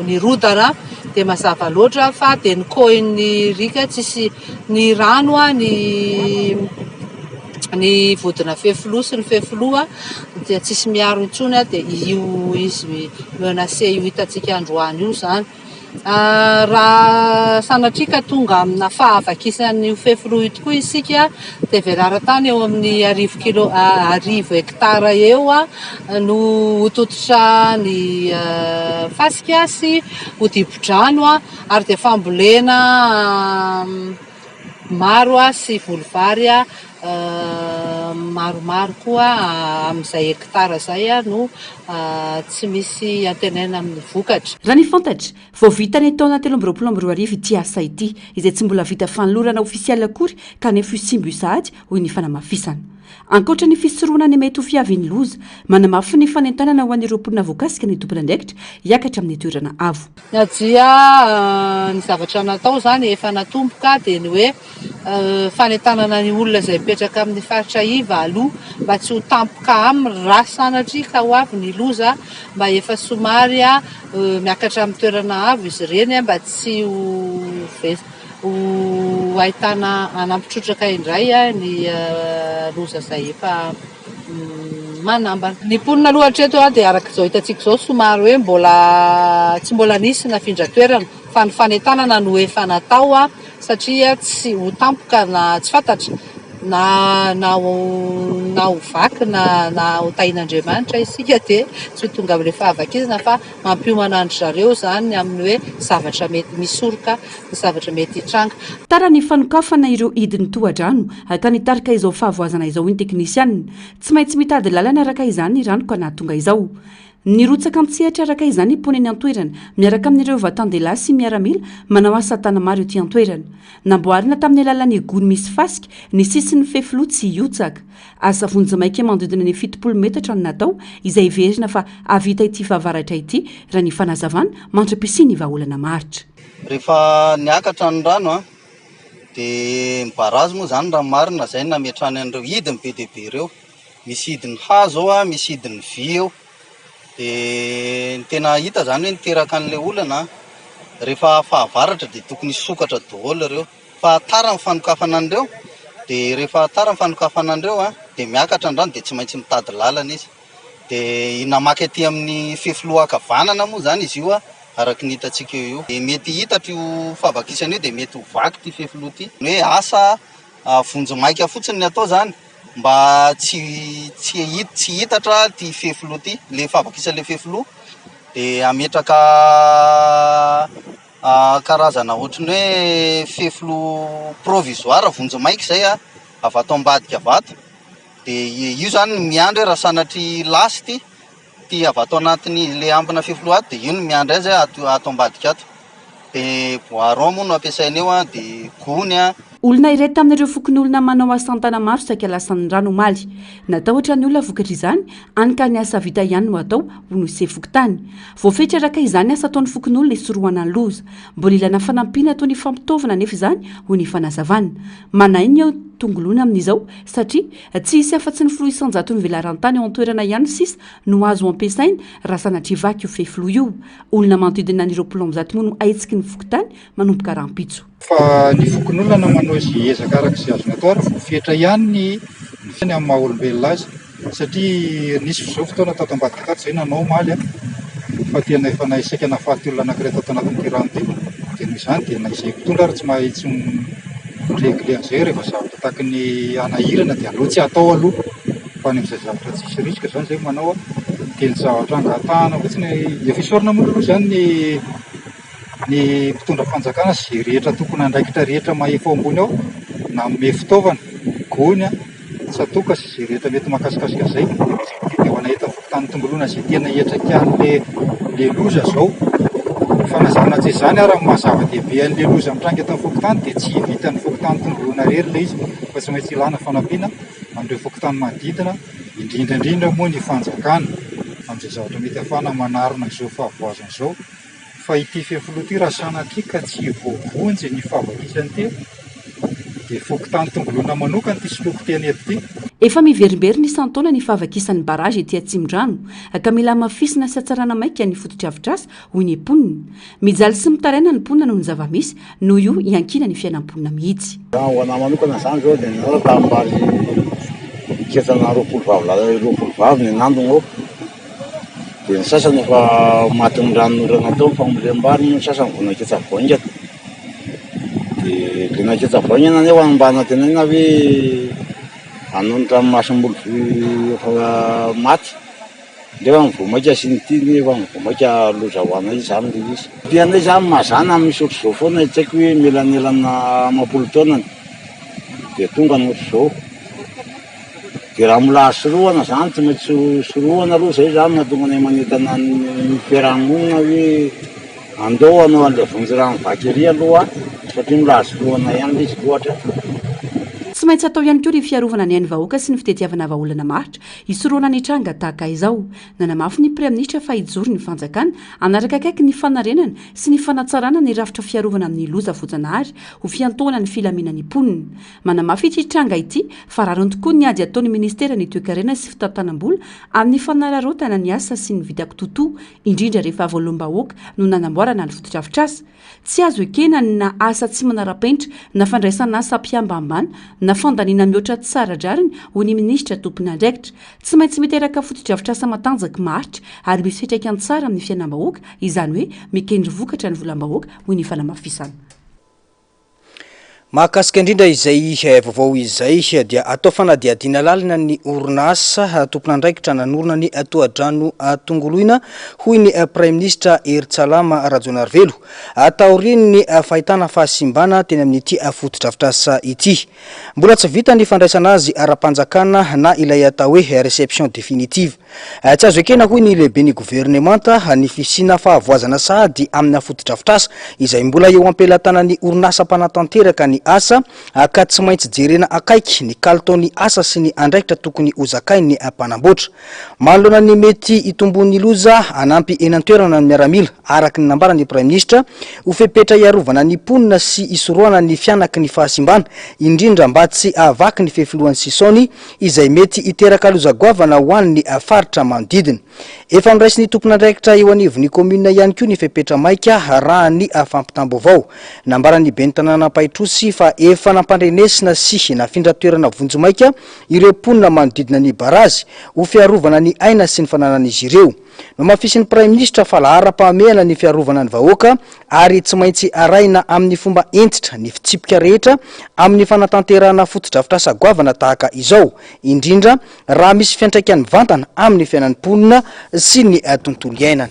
nirodana dia mazava loatra fa dia ny kohin'ny riaka tsisy ny rano ny ny vodina fefiloha sy ny fefiloha dia tsisy miaro intsony dia io izy menacé io hitantsika androany io izany. Raha sanatria ka tonga amina fahavakisan'io fefiloha io tokoa isika dia velaran-tany eo amin'ny arivo kilo arivo hektara eo no ho tototra ny fasika sy ho dibo-drano ary dia fambolena maro sy voly vary maromaro koa amin'izay hektara izay no tsy misy antenaina amin'ny vokatra. Raha ny fantatra, vao vita ny taona 2023 ity asa ity, izay tsy mbola vita fanolorana ofisialy akory kanefa io simba io sahady, hoy ny fanamafisana. Ankoatra ny fisorohana ny mety ho fiavian'ny loza, manamafy ny fanentanana ho an'ireo mponina voakasika ny tompon'andraikitra hiakatra amin'ny toerana avo. Na dia ny zavatra natao izany efa natomboka dia ny hoe fanentanana ny olona izay mipetraka amin'ny faritra iva aloha mba tsy ho tampoka aminy raha sanatria ka ho avy ny loza mba efa somary miakatra amin'ny toerana avo izy ireny mba tsy ho ho ahitana hanampy trotraka indray ny loza izay efa manambana. Ny mponina aloha hatreto dia araka izao hitantsika izao somary hoe mbola tsy mbola nisy nafindra toerana fa ny fanentanana no efa natao satria tsy ho tampoka na tsy fantatra na na ho na ho vaky na na ho tahian'Andriamanitra isika dia tsy ho tonga amin'ilay fahavakizana fa mampiomana an-dry zareo izany amin'ny hoe zavatra mety misoroka ny zavatra mety hitranga. Tara ny fanokafana ireo hidin'ny tohadrano ka nitarika izao fahavoazana izao hoy ny teknisianina. Tsy maintsy mitady lalana araka izany ny rano ka nahatonga izao. Nirotsaka an-tsehatra araka izany ny mponina eny an-toerana miaraka amin'ireo vatan-dehilahy sy miaramila manao asa tana-maro ety an-toerana. Namboarina tamin'ny alalan'ny gony misy fasika ny sisin'ny fefiloha tsy hihotsaka. Asa vonjimaika manodidina ny 70 metatra no natao, izay heverina fa hahavita ity fahavaratra ity, raha ny fanazavana, mandra-pisian'ny vahaolana maharitra. Rehefa niakatra ny rano an, dia ny barazy moa izany raha ny marina izay no nametrahany an'ireo hidiny be dia be ireo. Misy hidiny hazo ao an, misy hidiny vy eo. Dia ny tena hita izany hoe niteraka an'ilay olana an, rehefa fahavaratra dia tokony hisokatra daholo ireo. Fa tara ny fanokafana an'ireo, dia rehefa tara ny fanokafana an'ireo an, dia miakatra ny rano dia tsy maintsy mitady lalana izy. Dia namaky aty amin'ny fefiloha ankavanana moa izany izy io an, araka ny hitantsika eo io. Dia mety hitatra io fahavakisana io dia mety ho vaky ity fefiloha ity. Ny hoe asa vonjimaika fotsiny ny atao izany mba tsy tsy tsy hitatra ity fefiloha ity, ilay fahavakisan'ilay fefiloha dia hametraka Karazana ohatry ny hoe fefiloha provisoire vonjimaika izay avy ato ambadika avy ato, dia io izany no miandry hoe raha sanatria lasa ity, ity avy ato anatin'ny ilay ambina fefiloha ato dia io no miandry azy ato ato ambadika ato, dia bois rond moa no ampiasaina eo dia gony. Olona iray tamin'ireo fokonolona manao asa an-tana-maro saika lasan'ny rano omaly. Natahotra ny olona vokatr'izany, hany ka ny asa vita ihany no atao, hoy ny sefo fokontany. Voafetra araka izany ny asa ataon'ny fokonolona hisorohana ny loza. Mbola ilana fanampiana toy ny fampitaovana anefa izany, hoy ny fanazavana. Manahy ny eo Tongoloina amin'izao satria tsy hisy afa-tsy ny filoha isan-jaton'ny velaran-tany ao an-toerana ihany sisa no azo ampiasaina raha sanatria vaky io fefiloha io. Olona manodidina ny 120 moa no ahetsiky ny fokontany manomboka rahampitso. Fa ny fokonolona no manao izay ezaka araka izay azony atao ary voafetra ihany ny ny fiainany amin'ny maha olombelona azy satria nisy izao fotoana tato ambadika tato izay nanao omaly an, fa tena efa nahay saika nahafaty olona anankiray tato anatin'ity rano ity, dia noho izany dia na izay mpitondra ary tsy mahay tsy mi-regler an'izay rehefa zavatra tahaky ny hanahirana dia aleo tsy atao aloha fa any amin'izay zavatra tsisy risque izany izay manao an, dia ny zavatra angatahana fotsiny, efa isaorana moa aloha izany ny ny mpitondra fanjakana sy izay rehetra tompon'andraikitra rehetra mahefa ao ambony ao nanome fitaovana, gony, tsatoka sy izay rehetra mety mahakasikasika an'izay dia ho anay eto amin'ny fokontany Tongoloina izay tena hiatrakian'le le loza izao. Fa na izany na tsy izany ary amin'ny maha zava-dehibe an'le loza mitranga eto amin'ny fokontany dia tsy vitan'ny fokontany Tongoloina irery ilay izy fa tsy maintsy ilana fanampiana amin'ireo fokontany manodidina indrindra indrindra moa ny fanjakana amin'izay zavatra mety ahafahana manarina izao fahavoazana izao. Fa ity fefiloha ity raha sanatria ka tsy voavonjy ny fahavakisany ity dia fokontany Tongoloina manokana ity soloiko teny eto ity. Efa miverimberina isan-taona ny fahavakisan'ny barrage ety Atsimondrano ka mila hamafisina sy hatsarana maika ny fotodrafitrasa, hoy ny mponina. Mijaly sy mitaraina ny mponina noho ny zava-misy, noho io iankinan'ny fiainam-ponina mihitsy. Raha ho anah manokana izany izao dia nianara tanimbary ketrana 20 vavy lahy 20 vavy ny nandogno ao. Dia ny sasany efa matin'ny ranonorana tao ny fambolem-bary moa ny sasany vao naketsa vao haingana. Dia ilay naketsa vao haingana anefa mba anantenaina hoe hanonitra ny masomboly efa maty. Nefa vao mainka asiana ity nefa vao mainka loza ho anay izany ilay izy. Aty anay izany mazàna misy ohatr'izao foana, tsy haiko hoe mielanelana amam-polo taonany dia tonga ny ohatr'izao. Dia raha mbola azo sorohana izany, tsy maintsy sorohana aloha izay izany mahatonga anay manentana ny fiaraha-monina hoe andao hanao an'ilay vonjy rano vaky ery aloha satria mbola azo sorohana ihany ilay izy aloha hatreto. Tsy maintsy atao ihany koa ny fiarovana ny ain'ny vahoaka sy ny fitediavana vahaolana maharitra hisorohana ny tranga tahaka izao. Nanamafy ny Praiminisitra fa hijoro ny fanjakana hanaraka akaiky ny fanarenana sy ny fanatsarana ny rafitra fiarovana amin'ny loza voajanahary ho fiantohana ny filaminan'ny mponina. Manamafy ity tranga ity fa rariny tokoa ny ady ataon'ny ministeran'ny Toekarena sy Fitantanam-bola amin'ny fanararaotana ny asa sy ny vita kitotoa, indrindra rehefa voaloham-bahoaka no nanamboarana ny fotodrafitrasa. Tsy azo ekena ny na asa tsy manara-penitra na fandraisana asa am-pihambahambana na fandaniana mihoatra tsy ara-drariny, hoy ny minisitra tompon'andraikitra. Tsy maintsy miteraka fotodrafitrasa matanjaka maharitra ary misy fiantraikany tsara amin'ny fiainam-bahoaka, izany hoe mikendry vokatra ny volam-bahoaka, hoy ny fanamafisana. Mahakasika indrindra izay vaovao izay dia atao fanadihadiana lalina ny orinasa tompon'andraikitra nanorina ny tohadrano Tongoloina, hoy ny Praiminisitra Herintsalama Rajaonarivelo, taorian'ny fahitana fahasimbana teny amin'ity fotodrafitrasa ity. Mbola tsy vita ny fandraisana azy ara-panjakana na ilay atao hoe réception définitive. Tsy azo ekena hoy ny lehiben'ny governemanta ny fisiana fahavoazana sahady amina fotodrafitrasa izay mbola eo am-pelatanan'ny orinasa mpanatanteraka ny asa ka tsy maintsy jerena akaiky ny kalitaon'ny asa sy ny andraikitra tokony hozakain'ny mpanamboatra. Manoloana ny mety hitomboan'ny loza hanampy eny an-toerana ny miaramila araka ny nambaran'ny Praiminisitra ho fepetra hiarovana ny mponina sy hisorohana ny fihanaky ny fahasimbana indrindra mba tsy hahavaky ny fefilohan'ny Sisaony izay mety hiteraka loza goavana ho an'ny faritra manodidina. Efa noraisin'ny tompon'andraikitra eo anivon'ny kaominina ihany koa ny fepetra maika raha ny fampitam-baovao. Nambaran'ny ben'ny tanànan'Ampahitrosy fa efa nampandrenesina sy nafindra toerana vonjimaika ireo mponina manodidina ny barazy ho fiarovana ny aina sy ny fananan'izy ireo. Nohamafisin'ny Praiminisitra fa laharam-pahamehana ny fiarovana ny vahoaka ary tsy maintsy arahina amin'ny fomba hentitra ny fitsipika rehetra amin'ny fanatanterahana fotodrafitrasa goavana tahaka izao, indrindra raha misy fiantraikany mivantana amin'ny fiainan'ny mponina sy ny tontolo iainana.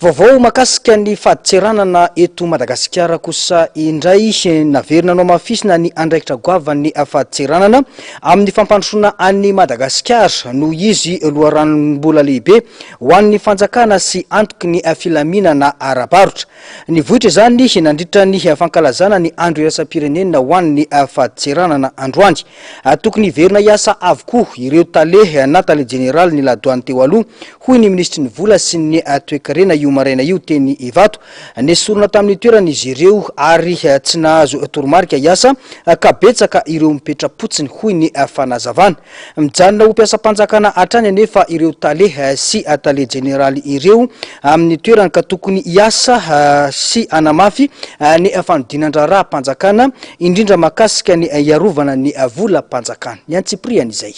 Vaovao mahakasika ny fadintseranana eto Madagasikara kosa indray, naverina nohamafisina ny andraikitra goavan'ny fadintseranana amin'ny fampandrosoana an'i Madagasikara noho izy loharanom-bola lehibe ho an'ny fanjakana sy antoky ny filaminana ara-barotra. Nivoitra izany nandritra ny fankalazana ny andro iraisam-pirenena ho an'ny fadintseranana androany. Tokony hiverina hiasa avokoa ireo tale na tale jeneralin'ny ladoany teo aloha, hoy ny minisitry ny vola sy ny toekarena io maraina io teny Ivato. Nesorina tamin'ny toerany izy ireo ary tsy nahazo toromarika hiasa ka betsaka ireo mipetra-potsiny, hoy ny fanazavana. Mijanona ho mpiasam-panjakana hatrany anefa ireo tale sy tale jeneraly ireo amin'ny toerany ka tokony hiasa sy hanamafy ny fanodinan-draharaham-panjakana, indrindra mahakasika ny hiarovana ny volam-panjakana. Ny antsipiriany izay.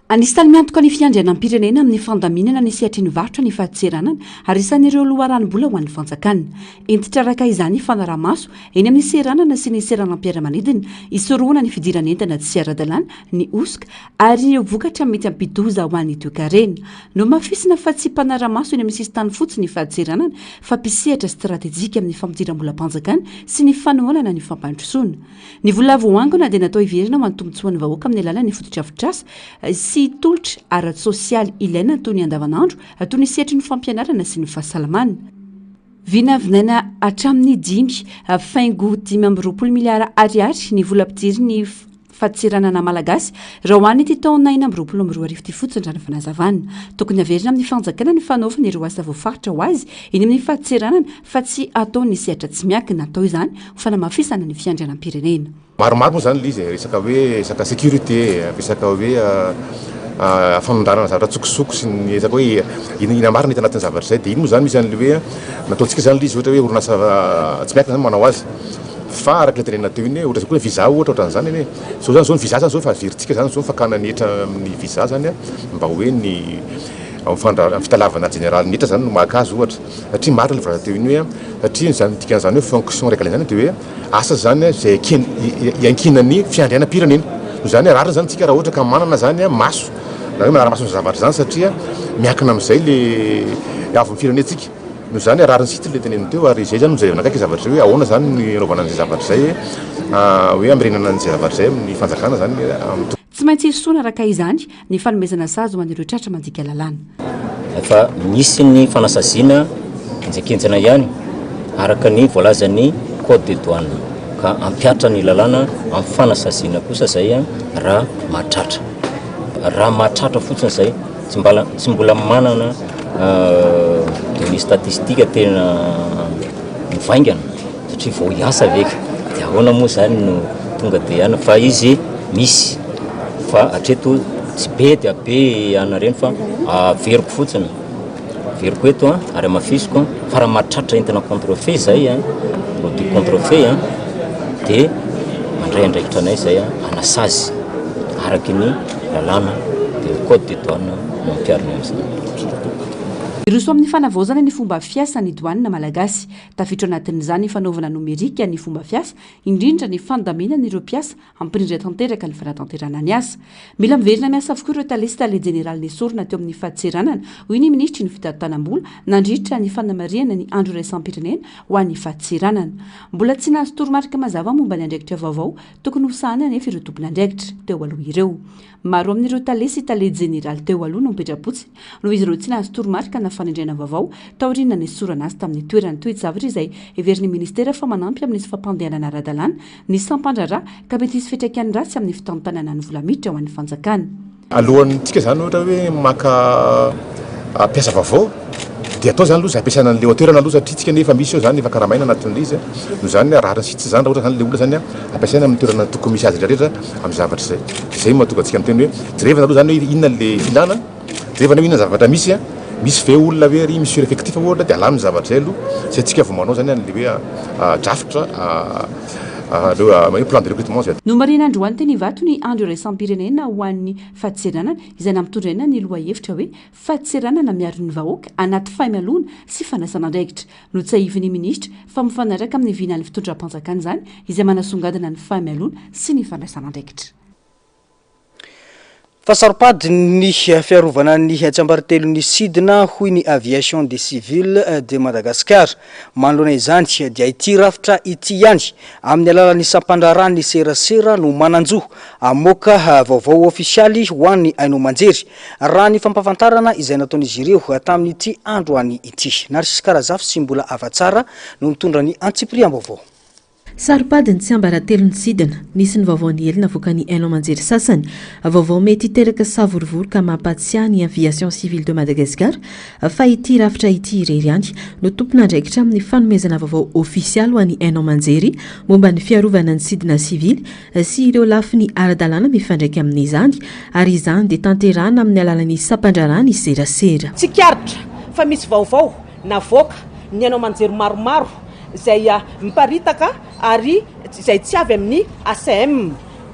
Anisan'ny miantoka ny fiandrianam-pirenena amin'ny fandaminana ny sehatry ny varotra ny fadintseranana ary isan'ireo loharanom-bola ho an'ny fanjakana. Hentitra araka izany ny fanaraha-maso eny amin'ny seranana sy ny seranam-piaramanidina, hisorohana ny fidiran'entana tsy ara-dalàna, ny hosoka ary ireo vokatra mety hampidi-doza ho an'ny toekarena. Nohamafisina fa tsy mpanara-maso eny amin'ny sisintany fotsiny ny fadintseranana fa mpisehatra stratejika amin'ny fampidiram-bolam-panjakana sy ny fanohanana ny fampandrosoana. Ny vola voaangona dia natao hiverina ho an'ny tombontsoan'ny vahoaka amin'ny alalan'ny fotodrafitrasa sy tolotra ara-tsosialy ilaina toy ny andavanandro, toy ny sehatry ny fampianarana sy ny fahasalamana. Vinavinaina hatramin'ny dimy faingo 25 miliara ariary ny vola mpijery ny fadintseranana malagasy raha ho an'ity taona 2026 ity fotsiny raha ny fanazavana. Tokony haverina amin'ny fanjakana ny fanaovana ireo asa voafaritra ho azy eny amin'ny fadintseranana fa tsy ataon'ny sehatra tsy miankina. Atao izany ho fanamafisana ny fiandrianam-pirenena. Maromaro moa izany ilay izy e, resaka hoe resaka sécurité, resaka hoe fanondranana zavatra an-tsokosoko sy ny resaka hoe inona marina hita anatin'ny zavatra izay. Dia iny moa izany misy an'ilay hoe nataontsika izany ilay izy ohatra hoe orinasa tsy miankina izany manao azy. Fa araka ilay tenenina teo iny hoe ohatra izao koa hoe visa ohatra ohatran'izany anie. Izao izany izao ny visa izany izao efa averintsika izany izao ny fakana ny hetra amin'ny visa izany mba hoe ny amin'ny fitalavana jeneralin'ny hetra izany no maka azy ohatra. Satria marina ilay voalaza teo iny hoe satria izany dikan'izany hoe fonction régalienne izany dia hoe asa izany izay eken iankinan'ny fiandrianam-pirenena. Noho izany rariny izany isika raha ohatra ka manana izany maso na hoe manara-maso an'izay zavatra izany satria miankina amin'izay le avon'ny firenentsika. Noho izany rariny sy hitsiny ilay teneniny teo ary izay izany no jerevana akaiky zavatra izay hoe ahoana izany ny anaovana an'izay zavatra izay hoe hamerenana an'izay zavatra izay amin'ny fanjakana izany amin'ny Tsy maintsy hirosoana araka izany ny fanomezana sazy ho an'ireo tratra mandika lalàna. Efa misy ny fanasaziana henjakenjana ihany araka ny voalazan'ny code de douane ka hampihatra ny lalàna amin'ny fanasaziana kosa izay raha mahatratra. Raha mahatratra fotsiny izay, tsy mbala tsy mbola manana données statistiques tena mivaingana. Satria vao hiasa ve ka dia ahoana moa izany no tonga dia any fa izy misy fa hatreto tsy be dia be anareny fa averiko fotsiny averiko eto an ary amafisiko fa raha mahatratra entina contrefait zay an produit contrefait an dia mandray andraikitra anay zay an anasazy araky ny lalàna dia ny code de douane no ampiharina amin'izany. Hiroso amin'ny fanavaozana ny fomba fiasa ny Douane malagasy. Tafiditra ao anatin'izany ny fanaovana nomerika ny fomba fiasa, indrindra ny fandaminana ireo mpiasa hampirindra tanteraka ny fanatanterahana ny asa. Mila miverina miasa avokoa ireo tale sy tale jeneraly nesorina teo amin'ny fadintseranana, hoy ny minisitry ny fitantanam-bola nandritra ny fanamarihana ny andro iraisam-pirenena ho an'ny fadintseranana. Mbola tsy nahazo toromarika mazava momba ny andraikitra vaovao tokony hosahanina anefa ireo tompon'andraikitra teo aloha ireo. Maro amin'ireo tale sy tale jeneraly teo aloha no mipetra-potsiny noho izy ireo tsy nahazo toromarika na fanendrena vaovao taorian'ny nanesorana azy tamin'ny toerany. Toe-javatra izay heverin'ny minisitera fa manampy amin'ny tsy fampandehanana ara-dalàna ny sampan-draharaha ka mety hisy fiantraikany ratsy amin'ny fitantanana ny vola miditra ho an'ny fanjakana. Alohan'ny tsika izany ohatra hoe maka mpiasa vaovao dia atao izany aloha izay ampiasaina an'ilay ao an-toerana aloha satria tsika anie efa misy eo izany efa karamaina anatin'ilay izy noho izany rariny sy hitsiny izany raha ohatra izany ilay olona izany ampiasaina amin'ny toerana tokony misy azy rehetra rehetra amin'ny zavatra izay. Izay no mahatonga antsika miteny hoe jerevana aloha izany hoe inona ilay filana, jerevana hoe inona ny zavatra misy, misy ve olona hoe ry misy sureffectif ohatra dia alamy ny zavatra izay aloha izay tsika vao manao izany an'ilay hoe drafitra hoe plan de recrutement izay. Nomarihina androany teny Ivato ny Andro iraisam-pirenena ho an'ny fadintseranana izay nampitondraina ny lohahevitra hoe Fadintseranana miaro ny vahoaka anaty faimaloana sy fandraisana andraikitra. Notsiahivin'ny minisitra fa mifanaraka amin'ny vinan'ny fitondram-panjakana izany izay manasongadina ny faimaloana sy ny fandraisana andraikitra. Fa saropady ny fiarovana ny tsiambaratelon'ny sidina, hoy ny Aviation des Civils de Madagascar. Manoloana izany dia ity rafitra ity ihany, amin'ny alalan'ny sampandraharahan'ny serasera no manan-jo hamoaka vaovao ofisialy ho an'ny haino aman-jery, raha ny fampahafantarana izay nataon'izy ireo tamin'ity androany ity. Narcisque Razafy sy Mbola Havatsara no nitondra ny antsipiriam-baovao. Saropady ny tsiambaratelon'ny sidina. Nisy ny vaovao niely navoakan'ny haino aman-jery sasany. Vaovao mety hiteraka savorovoro ka mampahatsiahy ny Aviation Civile de Madagascar fa ity rafitra ity irery ihany no tompon'andraikitra amin'ny fanomezana vaovao ofisialy ho an'ny haino aman-jery momba ny fiarovana ny sidina sivily sy ireo lafiny ara-dalàna mifandraika amin'izany ary izany dia tanterahina amin'ny alalan'ny sampandraharaha ny serasera. Tsikaritra fa misy vaovao navoaka ny haino aman-jery maromaro izay miparitaka ary izay tsy avy amin'ny ACM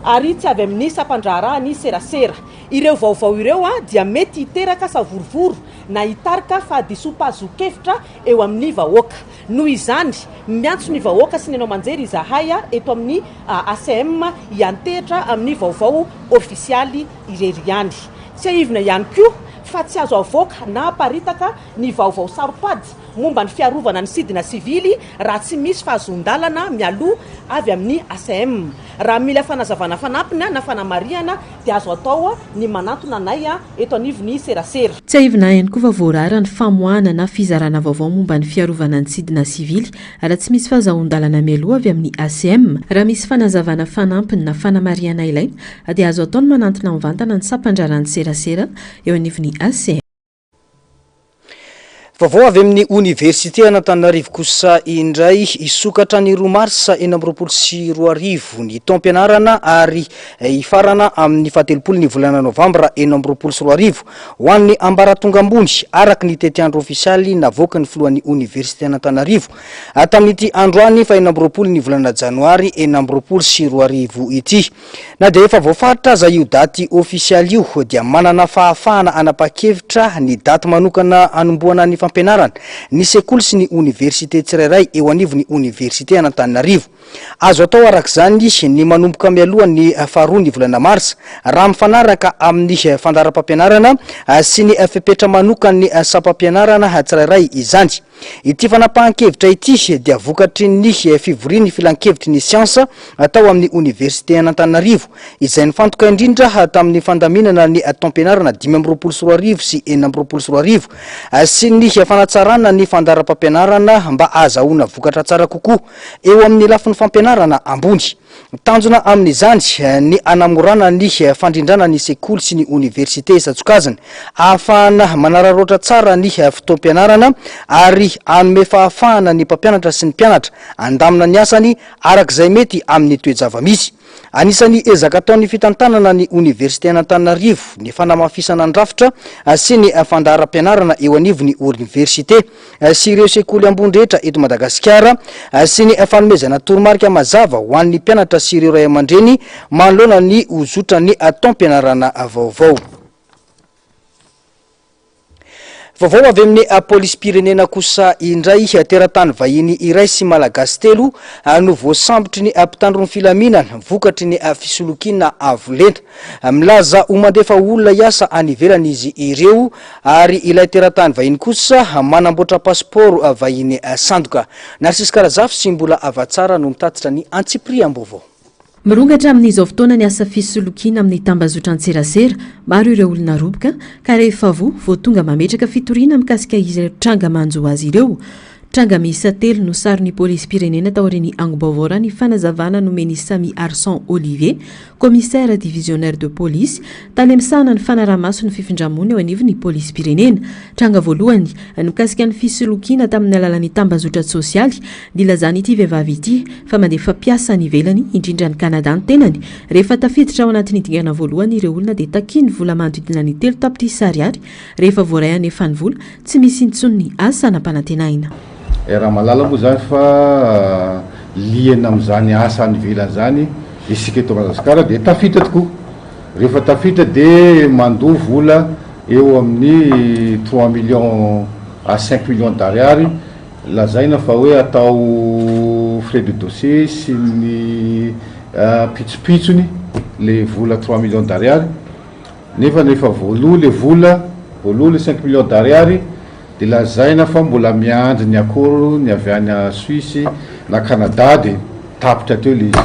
ary tsy avy amin'ny sampan-draharahan'ny serasera. Ireo vaovao ireo dia mety hiteraka savorovoro na hitarika fahadisoam-pahazoan-kevitra eo amin'ny vahoaka. Noho izany, miantso ny vahoaka sy ny haino aman-jery izahay eto amin'ny ACM hiantehitra amin'ny vaovao ofisialy irery ihany. Tsiahivina ihany koa fa tsy azo avoaka na aparitaka ny vaovao saro-pady momba ny fiarovana ny sidina sivily raha tsy misy fahazoan-dalana mialoha avy amin'ny ACM. Raha mila fanazavana fanampiny na fanamarihana dia azo atao ny manantona anay eto anivon'ny serasera. Tsiahivina ihany koa fa voarara ny famoahana na fizarana vaovao momba ny fiarovana ny sidina sivily raha tsy misy fahazahoan-dalana mialoha avy amin'ny ACM. Raha misy fanazavana fanampiny na fanamarihana ilaina dia azo atao ny manantona mivantana ny sampan-draharahan'ny serasera eo anivon'ny ACM. Vaovao avy amin'ny oniversite an'Antananarivo kosa indray, hisokatra ny roa marsa 2026 ny taom-pianarana ary hifarana amin'ny fahatelopolo ny volana novambra 2026 ho an'ny ambaratonga ambony, araka ny tetiandro ofisialy navoakan'ny filohan'ny oniversite an'Antananarivo tamin'ity androany faha-26 ny volana janoary 2026 ity. Na dia efa voafaritra aza io daty ofisialy io dia manana fahafahana hanapa-kevitra ny daty manokana hanombohana ny fampianarana ny sekoly sy ny oniversite tsirairay eo anivon'ny oniversite an'Antananarivo. Azo atao araka izany ny manomboka mialoha ny faharoa ny volana marsa raha mifanaraka amin'ny fandaharam-pampianarana sy ny fepetra manokan'ny sampam-pianarana tsirairay izany. Ity fanapahan-kevitra ity dia vokatry ny fivorian'ny filankevitry ny siansa tao amin'ny oniversiten'Antananarivo, izay nifantoka indrindra tamin'ny fandaminana ny taom-pianarana 2025 sy 2026 sy ny fanatsarana ny fandaharam-pampianarana mba hahazahoana vokatra tsara kokoa eo amin'ny lafiny fampianarana ambony. Tanjona amin'izany ny hanamorana ny fandrindrana ny sekoly sy ny oniversite isan-tsokajiny, ahafahana manararaotra tsara ny fotoam-pianarana ary hanome fahafahana ny mpampianatra sy ny mpianatra handamina ny asany araka izay mety amin'ny toe-java-misy. Anisan'ny ezaka ataon'ny fitantanana ny oniversiten'Antananarivo ny fanamafisana ny rafitra sy ny fandaharam-pianarana eo anivon'ny oniversite. sy ireo sekoly ambony rehetra eto Madagasikara sy ny fanomezana toromarika mazava ho an'ny mpianatra sy ireo ray aman-dreny manoloana ny ho zotran'ny taom-pianarana vaovao. Vaovao avy amin'ny polisim-pirenena kosa indray, teratany vahiny iray sy malagasy telo no voasambotry ny mpitandro ny filaminana vokatry ny fisolokiana avo lenta. Milaza ho mandefa olona hiasa any ivelany izy ireo ary ilay teratany vahiny kosa manamboatra pasipaoro vahiny sandoka. Narcisque Razafy sy Mbola Havatsara no mitatitra ny antsipiriam-baovao. Mirongatra amin'izao fotoana ny asa fisolokiana amin'ny tambazotran-tserasera. Maro ireo olona roboka ka rehefa voa vao tonga mametraka fitoriana mikasika ireo tranga manjo azy ireo. Tranga miisa telo no saron'ny polisim-pirenena taorian'ny angom-baovao raha ny fanazavana nomen'i Samy Arson Olivier, Commissaire divisionnaire de police, tale misahana ny fanaraha-maso ny fifindra-monina eo anivon'ny polisim-pirenena. Tranga voalohany, mikasika ny fisolokiana tamin'ny alalan'ny tambazotra-tsosialy, nilazan'ity vehivavy ity fa mandefa mpiasa any ivelany, indrindra any Canada ny tenany. Rehefa tafiditra ao anatin'ny dingana voalohany ireo olona dia takiany vola manodidina ny 3 tapitrisa ariary. Rehefa voaray hanefa ny vola, tsy misy intsony ny asa nampanantenaina. Raha mahalala moa izany fa liana amin'izany asa any ivelany izany isika eto Madagasikara dia tafiditra tokoa. Rehefa tafiditra dia mandoa vola eo amin'ny 3 millions à 5 millions d'ariary lazaina fa hoe atao frais de dossier sy ny pitsopitsony le vola 3 millions d'ariary. Nefa rehefa voaloa le vola, voaloa le cinq millions d'ariary de lazaina fa mbola miandry ny accord ny avy any Suisse na Canada de tapitra teo le izy.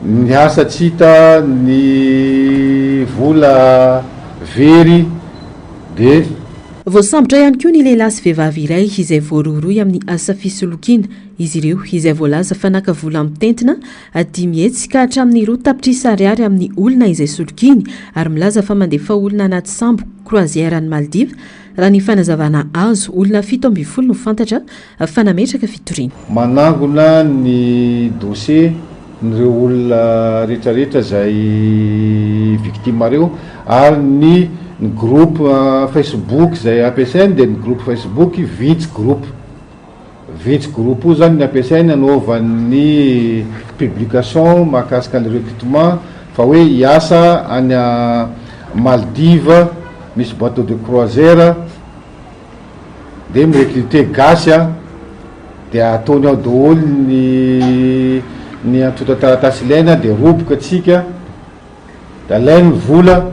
Ny asa tsy hita, ny vola very de. Voasambotra ihany koa ny lehilahy sy vehivavy iray izay voarohirohy amin'ny asa fisolokiana. Izy ireo izay voalaza fa naka vola mitentina 500 ka hatramin'ny roa tapitrisa ariary amin'ny olona izay solokiany ary milaza fa mandefa olona anaty sambo croisière any Maldives Raha ny fanazavana azo, olona 17 no fantatra fa nametraka fitoriana. Manangona ny dossier n'ireo olona rehetrarehetra izay victime ireo ary ny ny groupe Facebook izay ampiasainy dia ny groupe Facebook vitsy groupe. Vitsy groupe io zany ny ampiasainy anaovany ny publication mahakasika ny recrutement fa hoe hiasa any Maldives misy bateau de croisière de mi-recruter gasy an de ataony ao daholo ny ny antontan-taratasy ilaina de roboka tsika de alainy ny vola.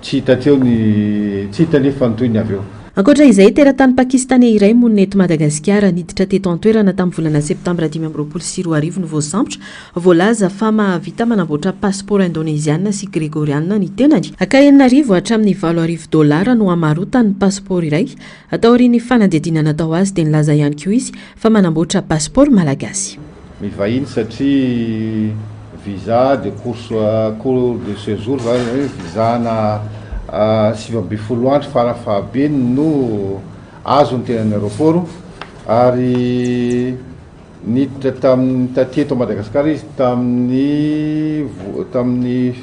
Tsy hita teo ny tsy hita anefa ny tohiny avy eo. Ankoatra izay, teratany Pakistaney iray monina eto Madagasikara, niditra teto an-toerana tamin'ny volana septambra 2025 no voasambotra, voalaza fa mahavita manamboatra pasipaoro indoneziana sy gregoriana ny tenany, ka 6000 hatramin'ny 8000 dolara no hamarotany ny pasipaoro iray. Taorian'ny fanadihadiana natao azy dia nilaza ihany koa izy fa manamboatra pasipaoro malagasy. Mivahiny satria visa de course court de séjour zany hoe visa ana 19 andro farafahabeny no azony teny amin'ny aéroport ary niditra tamin'ny taty eto Madagasikara izy tamin'ny tamin'ny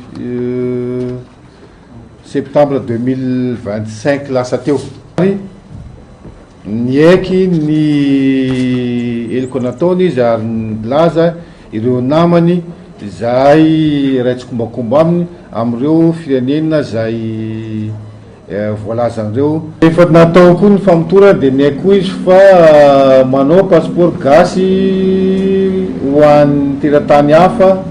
septembre 2025 lasa teo ary Niaiky ny heloka nataony izy ary nilaza ireo namany izay iray tsikombakomba aminy amin'ireo firenena izay voalazan'ireo. Rehefa natao koa ny famotorana dia niaiky koa izy fa manao passeport gasy ho an'ny teratany hafa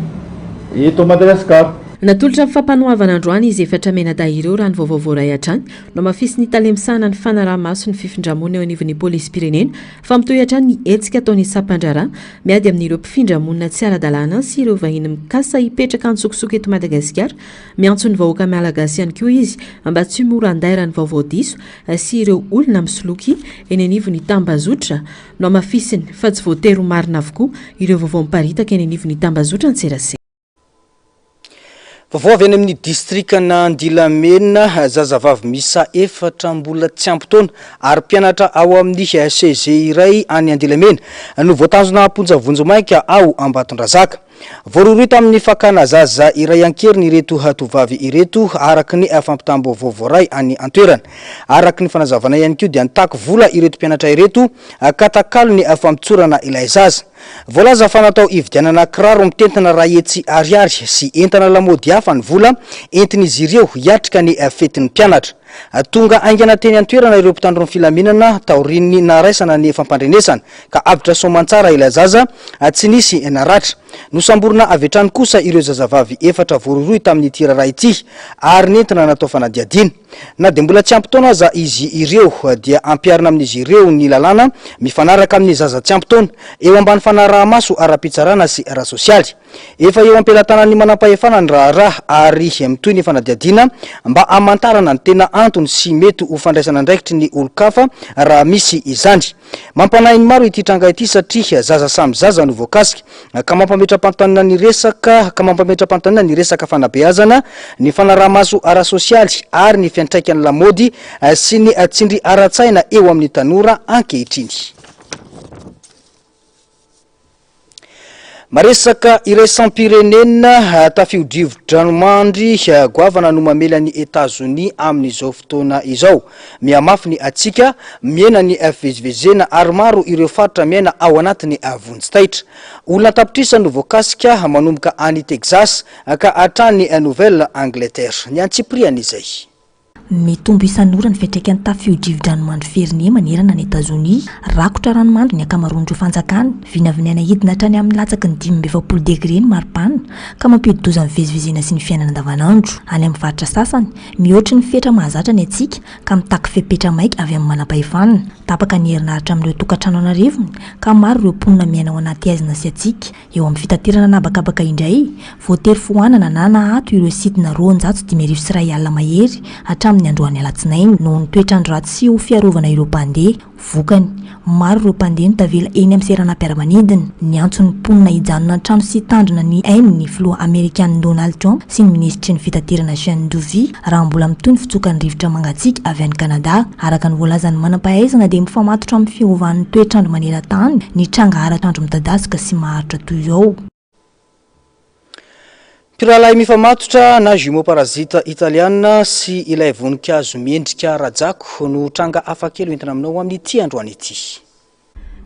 eto Madagasikara. Natolotra ny fampanoavana androany izy efatra mianadahy ireo raha ny vaovao voaray hatrany. Nohamafisin'ny tale misahana ny fanaraha-maso ny fifindra-monina eo anivon'ny polisim-pirenena fa mitohy hatrany ny hetsika ataon'ny sampan-draharaha miady amin'ireo mpifindra monina tsy ara-dalàna sy ireo vahiny mikasa hipetraka an-tsokosoko eto Madagasikara. Miantso ny vahoaka malagasy ihany koa izy mba tsy ho mora andairan'ny vaovao diso sy ireo olona misoloky eny anivon'ny tambazotra. Nohamafisiny fa tsy voatery ho marina avokoa ireo vaovao miparitaka eny anivon'ny tambazotran-tserasera. Vaovao avy any amin'ny distrikan'Andilamena, zazavavy miisa efatra mbola tsy ampy taona ary mpianatra ao amin'ny CG iray any Andilamena no voatazona am-ponja vonjimaika ao Ambatondrazaka. Voarohirohy tamin'ny fakana zaza iray an-keriny ireto tovovavy ireto araka ny fampitam-baovao voaray any an-toerana. Araka ny fanazavana ihany koa dia nitaky vola ireto mpianatra ireto ka takalony famotsorana ilay zaza. Voalaza fa natao hividianana kiraro mitentina 100 ariary sy entana lamaody hafa ny vola entin'izy ireo hiatrika ny fetin'ny mpianatra. Tonga haingana teny an-toerana ireo mpitandro ny filaminana taorian'ny naharaisana ny fampandrenesana ka avotra soamantsara ilay zaza tsy nisy naratra. Nosamborina avy hatrany kosa ireo zazavavy efatra voarohirohy tamin'ity raharaha ity ary nentina natao fanadihadiana. Na dia mbola tsy ampy taona aza izy ireo dia ampiharina amin'izy ireo ny lalàna mifanaraka amin'ny zaza tsy ampy taona, eo ambany fanaraha-maso ara-pitsarana sy ara-sosialy. Efa eo am-pelatanan'ny manampahefana ny raharaha ary mitohy ny fanadihadiana mba hamantarana ny tena antony sy mety ho fandraisana andraikitry ny olon-kafa raha misy izany. Mampanahy ny maro ity tranga ity satria zaza samy zaza no voakasika ka mampametra-panontaniana ny resaka ka mampametra-panontaniana ny resaka fanabeazana, ny fanaraha-maso ara-sosialy ary ny fiantraikan'ny lamaody sy ny tsindry ara-tsaina eo amin'ny tanora ankehitriny. Maresaka iraisam-pirenena, tafio-drivo-dranomandry goavana no mamely an'i Etazonia amin'izao fotoana izao. Mihamafy ny hatsiaka, mihena ny fivezivezena ary maro ireo faritra miaina ao anatin'ny vonjy taitra. Olona an-tapitrisany no voakasika manomboka any Texas ka hatrany Nouvelle-Angleterre. Ny antsipiriany izay. Mitombo isan'ora ny fiantraikan'ny tafio-drivo-dranomandry Fernie manerana an'i Etazonia. Rakotra ranomandry ny ankamaroan'ireo fanjakana. Vinavinaina hidina hatrany amin'ny latsaky ny 45 degre ny maripana, ka mampidi-doza ny fivezivezena sy ny fiainana andavanandro. Any amin'ny faritra sasany, mihoatry ny fetra mahazatra ny hatsiaka, ka mitaky fepetra maika avy amin'ny manampahefana. Tapaka ny herinaratra amin'ireo tokantrano an'arivony, ka maro ireo mponina miaina ao anaty haizina sy hatsiaka. Eo amin'ny fitaterana an'habakabaka indray, voatery foanana na naato ireo sidina 1002 mahery hatramin'ny androany alatsinainy, noho ny toetr'andro ratsy sy ho fiarovana ireo mpandeha. Vokany, maro ireo mpandeha no tavela eny amin'ny seranam-piaramanidina. Niantso ny mponina hijanona an-trano sy hitandrina ny ainy ny filoha amerikanina Donald Trump sy ny minisitry ny fitaterana Sean Duffy raha mbola mitohy ny fitsokan'ny rivotra mangatsiaka avy any Kanada. Araka ny voalazan'ny manam-pahaizana dia mifamatotra amin'ny fiovan'ny toetr'andro maneran-tany ny tranga ara-trandro midadasika sy maharitra toy izao. Mpirahalahy mifamatotra na jumeaux parasites italiana sy ilay voninkazo miendrika rajako no tranga hafakely hoentina aminao amin'ity androany ity.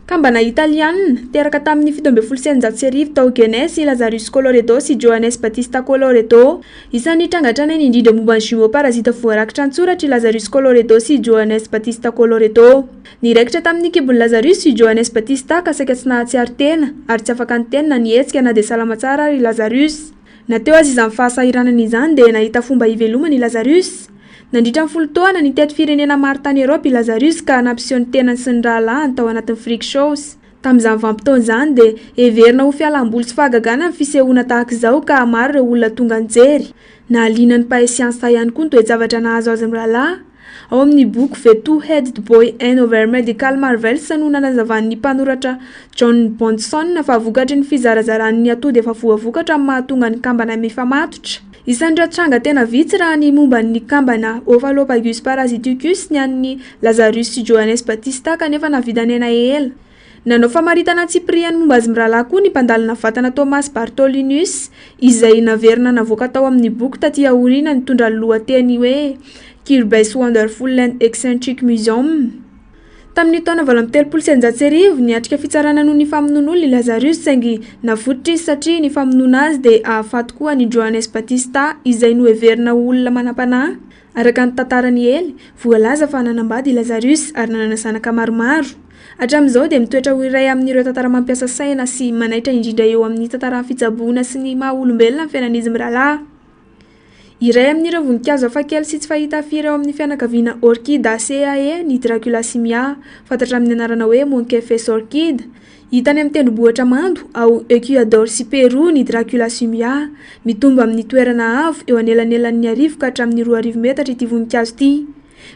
Kambana Italiana, teraka tamin'ny 1617 tao Guenès i Lazarus Colloredo sy Johannes Battista Colloredo. Isan'ny tranga tranainy indrindra momba ny jumeaux parasites voarakitra an-tsoratra i Lazarus Colloredo sy Johannes Battista Colloredo. Niraikitra tamin'ny kibon'i Lazarus i Johannes Battista ka saika tsy nahatsiaro tena ary tsy afaka niteny na nihetsika na dia salama tsara ary i Lazarus. Na teo aza izany fahasahiranana izany dia nahita fomba hivelomana i Lazarus. Nandritra ny folo taona, nitety firenena maro tany Eoropa i Lazarus ka nampiseho ny tenany sy ny rahalahiny tao anatin'ny freak shows. Tamin'izany vanim-potoana izany dia heverina ho fialam-boly sy fahagagana ny fisehoana tahaka izao ka maro ireo olona tonga nijery. Nahaliana ny mpahay siansa ihany koa ny toe-javatra nahazo azy mirahalahy. Ao amin'ny boky The Two-Headed Boy and Other Medical Marvels no nanazavan'ny mpanoratra John Bondson fa vokatry ny fizarazaran'ny atody efa voavokatra no mahatonga ny kambana mifamatotra. Isan'ireo tranga tena vitsy raha ny momba ny kambana Ophallopagus parasiticus ny an'i Lazarus sy Johannes Batista kanefa nahavita niaina ela. Nanao famaritana antsipiriany momba azy mirahalahy koa ny mpandalina vatana Thomas Bartholinus izay naverina navoaka tao amin'ny boky taty aoriana nitondra ny lohateny hoe Kirby's Wonderful and Eccentric Museum. Tamin'ny taona 1638, niatrika fitsarana noho ny famonoan'olona i Lazarus saingy navototra izy satria ny famonoana azy dia hahafaty koa an'i Johannes Batista izay noheverina ho olona manam-panahy. Araka ny tantara niely, voalaza fa nanambady i Lazarus ary nanana zanaka maromaro. Hatramin'izao dia mitoetra ho iray amin'ireo tantara mampiasa saina sy manaitra indrindra eo amin'ny tantaran'ny fitsaboana sy ny maha-olombelona ny fiainan'izy mirahalahy. Iray amin'ireo voninkazo hafakely sy tsy fahita firy ao amin'ny fianakaviana Orchidaceae ny Dracula simia, fantatra amin'ny anarana hoe Monkey Face Orchid. Hita any amin'ny tendrombohitra mando ao Ecuador sy Peroa ny Dracula simia. Mitombo amin'ny toerana avo eo anelanelan'ny arivo ka hatramin'ny 2000 metatra ity voninkazo ity.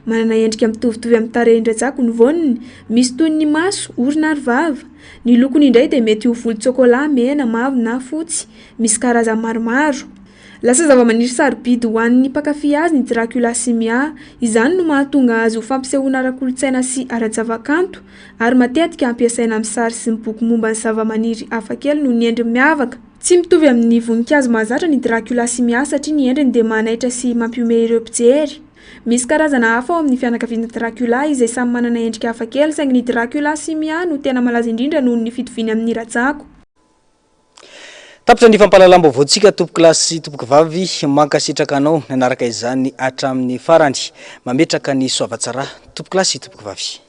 Manana endrika mitovitovy amin'ny tarehin-drajako ny voany, misy toy ny maso, orona ary vava. Ny lokony indray dia mety ho volontsôkôlà, mena, mavo na fotsy. Misy karazany maromaro. Lasa zavamaniry sarobidy ho an'ny mpankafy azy ny Dracula simia. Izany no mahatonga azy ho fampisehoana ara-kolontsaina sy ara-javakanto, ary matetika ampiasaina amin'ny sary sy ny boky momba ny zavamaniry hafakely noho ny endriny miavaka. Tsy mitovy amin'ny voninkazo mahazatra ny Dracula simia satria ny endriny dia manaitra sy mampihomehy ireo mpijery. Misy karazana hafa ao amin'ny fianakaviana Dracula izay samy manana endrika hafakely, saingy ny Dracula simia no tena malaza indrindra noho ny fitoviany amin'ny rajako. Tapitra ny fampahalalam-baovaontsika tompokolahy sy tompokovavy, mankasitraka anao nanaraka izany hatramin'ny farany. Mametraka ny soavatsara tompokolahy sy tompokovavy.